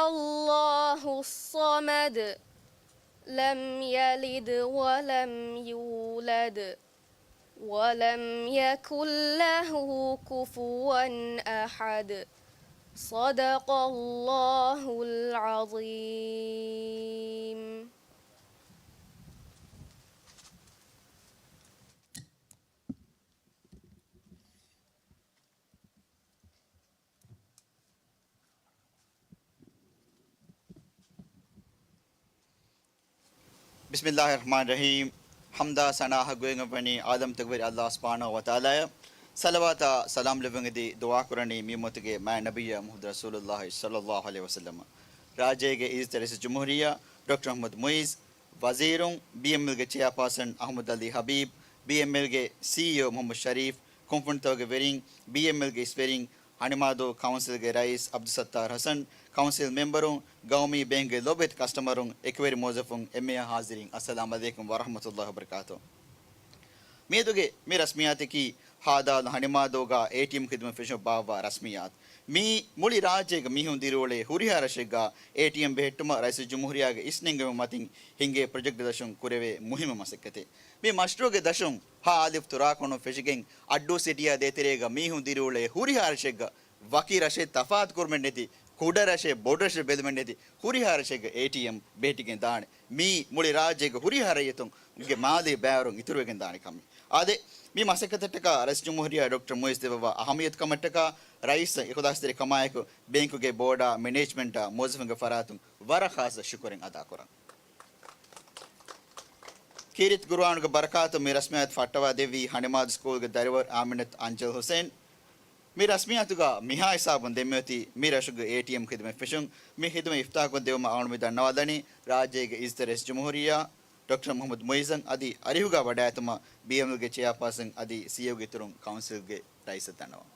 الله الصمد، لم يلد ولم يولد، ولم يكن له كفوا أحد. صدق الله العظيم. ބިސްމިއްލާހި ރަޙްމާނި ރަޙީމް. ޙަމްދާ ސަނާ ޙައްޤުވެގެންވަނީ ޢާލަމްތަކުގެ ވެރި ﷲ ސުބްޙާނަހޫ ވަތަޢާލާއަށް. ޞަލަވާތާ ސަލާމް ލެއްވަން އެދި ދުޢާ ކުރަނީ މި އުއްމަތުގެ މާތް ނަބިއްޔާ މުޙައްމަދު ރަސޫލުﷲ ޞައްލަﷲ ޢަލައިހި ވަސައްލަމަ. ރާއްޖޭގެ އިއްޒަތްތެރި ރައީސުލްޖުމްހޫރިއްޔާ ޑޮކްޓަރ މުޙައްމަދު މުޢިއްޒު ވަޒީރުން، ބީއެމްއެލްގެ ޗެއާޕާސަން އަޙްމަދު ޢަލީ ޙަބީބް، ބީއެމްއެލްގެ ސީއީއޯ މުޙައްމަދު ޝަރީފް، ކުންފުނިތަކުގެ ވެރިން، ބީއެމްއެލްގެ އިސްވެރިން، ހަނިމާދޫ ކައުންސިލްގެ ރައީސް ޢަބްދުއްސައްތާރު ޙަސަން، ކައުންސިލް މެމްބަރުން، ގައުމީ ބޭންކްގެ ލޯބިވެތި ކަސްޓަމަރުން، އެކުވެރި މުވައްޒަފުން، އެންމެހާ ޙާޟިރީން، އައްސަލާމު ޢަލައިކުމް ވަރަޙްމަތުﷲި ވަބަރަކާތުހު. މިއަދުގެ މި ރަސްމިއްޔާތަކީ ހދ. ހަނިމާދޫގަ އޭޓީއެމް ޚިދުމަތް ފެށުމަށް ބާއްވާ ރަސްމިއްޔާތު. މިއީ މުޅި ރާއްޖޭގަ މީހުން ދިރިއުޅޭ ހުރިހާ ރަށެއްގަ އޭޓީއެމް ބެހެއްޓުމަށް ރައީސުލްޖުމްހޫރިއްޔާގެ އިސްނެންގެވުމުގެ މަތިން ހިންގޭ ޕްރޮޖެކްޓް ދަށުން ކުރެވޭ މުހިއްމު މަސައްކަތެއް. މި މަޝްރޫޢުގެ ދަށުން ހ. އަލިފް ތުރާކޯނުން ފެށިގެން އައްޑޫ ސިޓީއާ ދޭތެރޭގަ މީހުން ދިރިއުޅޭ ހުރިހާ ރަށެއްގަ ވަކި ރަށެއް ތަފާތުކުރުމެއް ނެތި، ކުޑަ ރަށެއް ބޮޑު ރަށެއް ބެލުމެއް ނެތި، ހުރިހާ ރަށެއްގަ އޭޓީއެމް ބެހެއްޓިގެން ދާނެ. މީ މުޅި ރާއްޖޭގެ ހުރިހާ ރައްޔިތުންގެ މާލީ ބައިވަރުން އިތުރުވެގެން ދާނެ ކަމެއް. އާދެ، މި މަސައްކަތަށްޓަކާ ރައީސުލްޖުމްހޫރިއްޔާ ޑޮކްޓަރ މުޢިއްޒު ދެއްވަވާ އަހައްމިއްޔަތު ކަމަށްޓަކާ ރައީސް އިޚްލާޞްތެރިކަމާއެކު ބޭންކުގެ ބޯޑާ، މެނޭޖްމަންޓާ، މުވައްޒަފުންގެ ފަރާތުން ވަރަށް ޚާއްޞަ ޝުކުރެއް އަދާކުރަން. ކީރިތި ޤުރުއާނުގެ ބަރަކާތުން މި ރަސްމިއްޔާތު ފައްޓަވާ ދެއްވީ ހަނިމާދޫ ސްކޫލްގެ ދަރިވަރު އާމިނަތު އަންޖަލް ޙުސައިން. މި ރަސްމިއްޔާތުގަ މިހާ ހިސާބުން ދެންމެވަތީ މި ރަށުގެ އޭޓީއެމް ޚިދުމަތް ފެށުން. މި ޚިދުމަތް އިފްތާޙުކޮށްދެއްވުމަށް އަޅުގަނޑު މި ދަންނަވާލަނީ ރާއްޖޭގެ އިއްޒަތްތެރި ރައީސުލްޖުމްހޫރިއްޔާ ޑޮކްޓަރ މުޙައްމަދު މުޢިއްޒަށް އަދި އަރިހުގަ ވަޑައިގަތުމަށް ބީއެމްއެލްގެ ޗެއާޕާސަން އަދި ސީއީއޯގެ އިތުރުން ކައުންސިލްގެ ރައީސަށް ދަންނަވަން.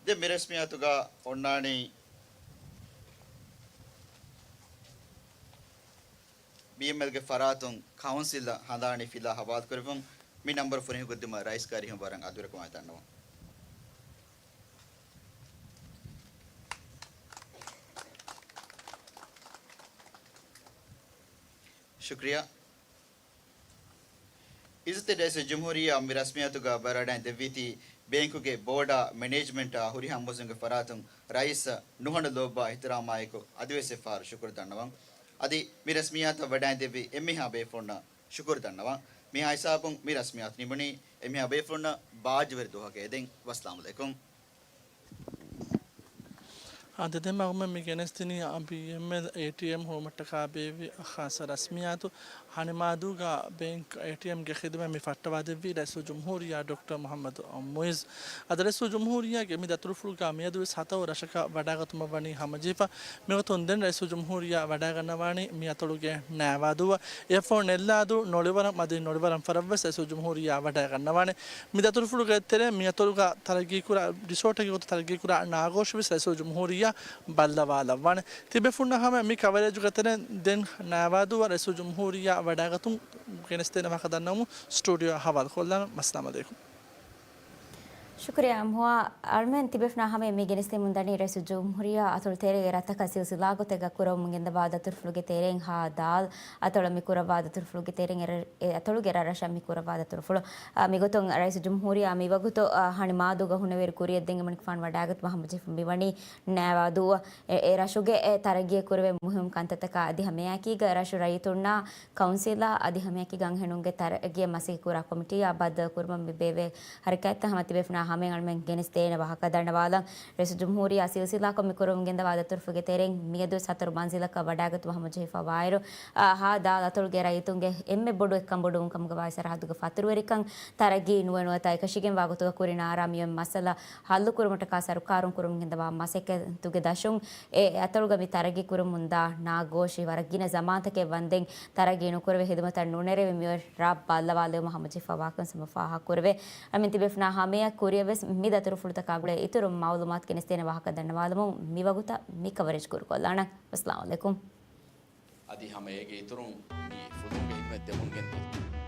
ދެން މި ރަސްމިއްޔާތުގަ އޮންނާނީ ބީއެމްއެލްގެ ފަރާތުން ކައުންސިލަށް ހަނދާނީ ފިލާ ހަވާލުކުރެއްވުން. މި ނަންބަރު ފުރިހަމަކޮށްދިނުމަށް ރައީސްގެ އަރިހުން ވަރަށް އަދުރެއް ކަމާއެކު ދަންނަވަން. ޝުކްރިޔާ. އިއްޒަތްތެރި ރައީސުލްޖުމްހޫރިއްޔާ މި ރަސްމިއްޔާތުގަ ބައިވެރިވަޑައިގެން ދެއްވީތީ، ބޭންކުގެ ބޯޑާ، މެނޭޖްމަންޓާ ހުރިހާ މުވައްޒަފުންގެ ފަރާތުން ރައީސަށް ނުހަނު ލޯބިވާ އިޙްތިރާމާއެކު އަދިވެސް އެއްފަހަރު ޝުކުރު ދަންނަވަން. އަދި މި ރަސްމިއްޔާތަށް ވަޑައިގެން ދެއްވި އެންމެހާ ބޭފުޅުންނަށް ޝުކުރު ދަންނަވަން. މިހާ ހިސާބުން މި ރަސްމިއްޔާތު ނިމުނީ. އެންމެހާ ބޭފުޅުންނަށް ބާއްޖަވެރި ދުވަހަކަށް އެދެން. ވައްސަލާމު ޢަލައިކުމް. އާދެ، ދެން މަގުމެން މި ގެނެސްދިނީ ބީއެމްއެލް އޭޓީއެމް ހުޅުމަށްޓަކާ ބޭއްވި ޚާއްޞަ ރަސްމިއްޔާތު. ހަނިމާދޫގަ ބޭންކް އޭޓީއެމްގެ ޚިދުމަތް މި ފައްޓަވާދެއްވީ ރައީސުލްޖުމްހޫރިއްޔާ ޑޮކްޓަރ މުޙައްމަދު މުޢިއްޒު. އަދި ރައީސުލްޖުމްހޫރިއްޔާގެ މި ދަތުރުފުޅުގަ މިއަދުވެސް ހަތަރު ރަށަކަށް ވަޑައިގަތުމަށް ވަނީ ހަމަޖެހިފަ. މިގޮތުން ދެން ރައީސުލްޖުމްހޫރިއްޔާ ވަޑައިގަންނަވާނީ މި އަތޮޅުގެ ނައިވާދޫއަށް. އެއަށްފަހު ނެއްލާދޫ، ނޮޅިވަރަމް އަދި ނޮޅިވަރަމް ފަރަށްވެސް ރައީސުލްޖުމްހޫރިއްޔާ ވަޑައިގަންނަވާނެ. މި ދަތުރުފުޅުގެ ތެރެއިން މި އަތޮޅުގަ ތަރައްގީކުރާ ރިސޯޓެއްގެ ގޮތުން ތަރައްގީކުރާ ނާގޯށް ވެސް ރައީސުލްޖުމްހޫރިއްޔާ ބައްލަވާލައްވާނެ. ތިބޭފުޅުންނަށް ހަމަ މި ކަވަރޭޖުގެ ތެރެއިން ދެން ނައިވާދޫއަށް ރައީސުލްޖުމްހޫރިއްޔާ ވަޑައިގަތުން ގެނެސްދޭނެ ވާހަކަ ދަންނަވަމުން ސްޓޫޑިއޯއަށް ހަވާލުކޮށްލާނަން. އައްސަލާމު ޢަލައިކުމް. ޝުކުރިއްޔާ އަމްހުއާ. އަޅުމެން ތިބޭފުޅުންނާ ހަމަޔަށް މި ގެނެސްދެމުން ދަނީ ރައީސުލްޖުމްހޫރިއްޔާ އަތޮޅު ތެރޭގެ ރަށްތަކާ ސިލްސިލާ ގޮތެއްގަ ކުރަމުން ގެންދަވާ ދަތުރުފުޅުގެ ތެރެއިން ހދ. އަތޮޅަށް މި ކުރައްވާ ދަތުރުފުޅުގެ ތެރެއިން އެ ރަ-، އެ އަތޮޅުގެ ރަށްރަށަށް މި ކުރައްވާ ދަތުރުފުޅު. އާ، މިގޮތުން ރައީސުލްޖުމްހޫރިއްޔާ މިވަގުތު، އާ، ހަނިމާދޫގަ ހުންނެވިއިރު ކުރިއަށް ދެން އެމަނިކުފާނު ވަޑައިގަތުމަށް ހަމަޖެހިފަ މިވަނީ ނައިވާދޫއަށް. އެ، އެ ރަށުގެ އެ ތަރައްގީއަށް ކުރެވޭ މުހިއްމު ކަންތައްތަކާ އަދި ހަމައެއާއެކީގަ ރަށު ރައްޔިތުންނާ ކައުންސިލާ އަދި ހަމައެއާއެކީގަ އަންހެނުންގެ ތަރައްގީއަށް މަސައްކަތް ކުރާ ކޮމިޓީއާ ބައްދަލު ކުރުމަށް މި ބޭއްވޭ ހަރަކާތްތައް ހަމަ ތިބޭފުޅުންނާ ހަމައަށް އަޅުމެން ގެނެސްދޭނެ ވާހަކަ ދަންނަވާލަން. ރައީސުލްޖުމްހޫރިއްޔާ ސިލްސިލާކޮށް މި ކުރަމުން ގެންދަވާ ދަތުރުފުޅުގެ ތެރެއިން މިއަދު އަތޮޅު މަންޒިލަކަށް ވަޑައިގަތުމަށް ހަމަޖެހިފަވާއިރު، އާ، ހާ ދާލް އަތޮޅުގެ ރައްޔިތުންގެ އެންމެ ބޮޑު އެއްކަންބޮޑުވުން ކަމުގަ ވާއި ސަރަހައްދުގެ ފަތުރުވެރިކަން، ތަރައްގީ ނުވެ ނުވަތަ އެކަށީގެންވާ ގޮތުގަ ކުރިން އާރާ މިއޮތް މައްސަލަ ހައްލުކުރުމަށްޓަކާ ސަރުކާރުން ކުރަމުން ގެންދަވާ މަސައްކަތުގެ ދަށުން އެ އަތޮޅުގަ މި ތަރައްގީ ކުރަމުންދާ ނާގޯށި ވަރަށް ގިނަ ޒަމާންތަކެއް ވަންދެން ތަރައްގީ ނުކުރެވޭ ހިދުމަތަށް ނުނެރެވި މިއޮތް ރާ ބައްލަވާލެވުމަށް ހަމަޖެހިފަ ވާކަން ހަމަ ފާހަގަކުރެވޭ. އަމިން ތިބޭފުޅުންނާ ހަމަޔަށް ކުރިއަށް ވެސް މި ދަތުރުފުޅުތަކާ ގުޅޭ އިތުރު މައުލޫމާތު ގެނެސްދޭނެ ވާހަކަ ދަންނަވާލަމުން މިވަގުތަށް މި ކަވަރޭޖް ކުރުކޮށްލާނަން. އައްސަލާމު ޢަލައިކުމް. އަދި ހަމަ އޭގެ އިތުރުން މި ފުލުހުންގެ ހިދުމަތް ދެމުން ގެންދޭ.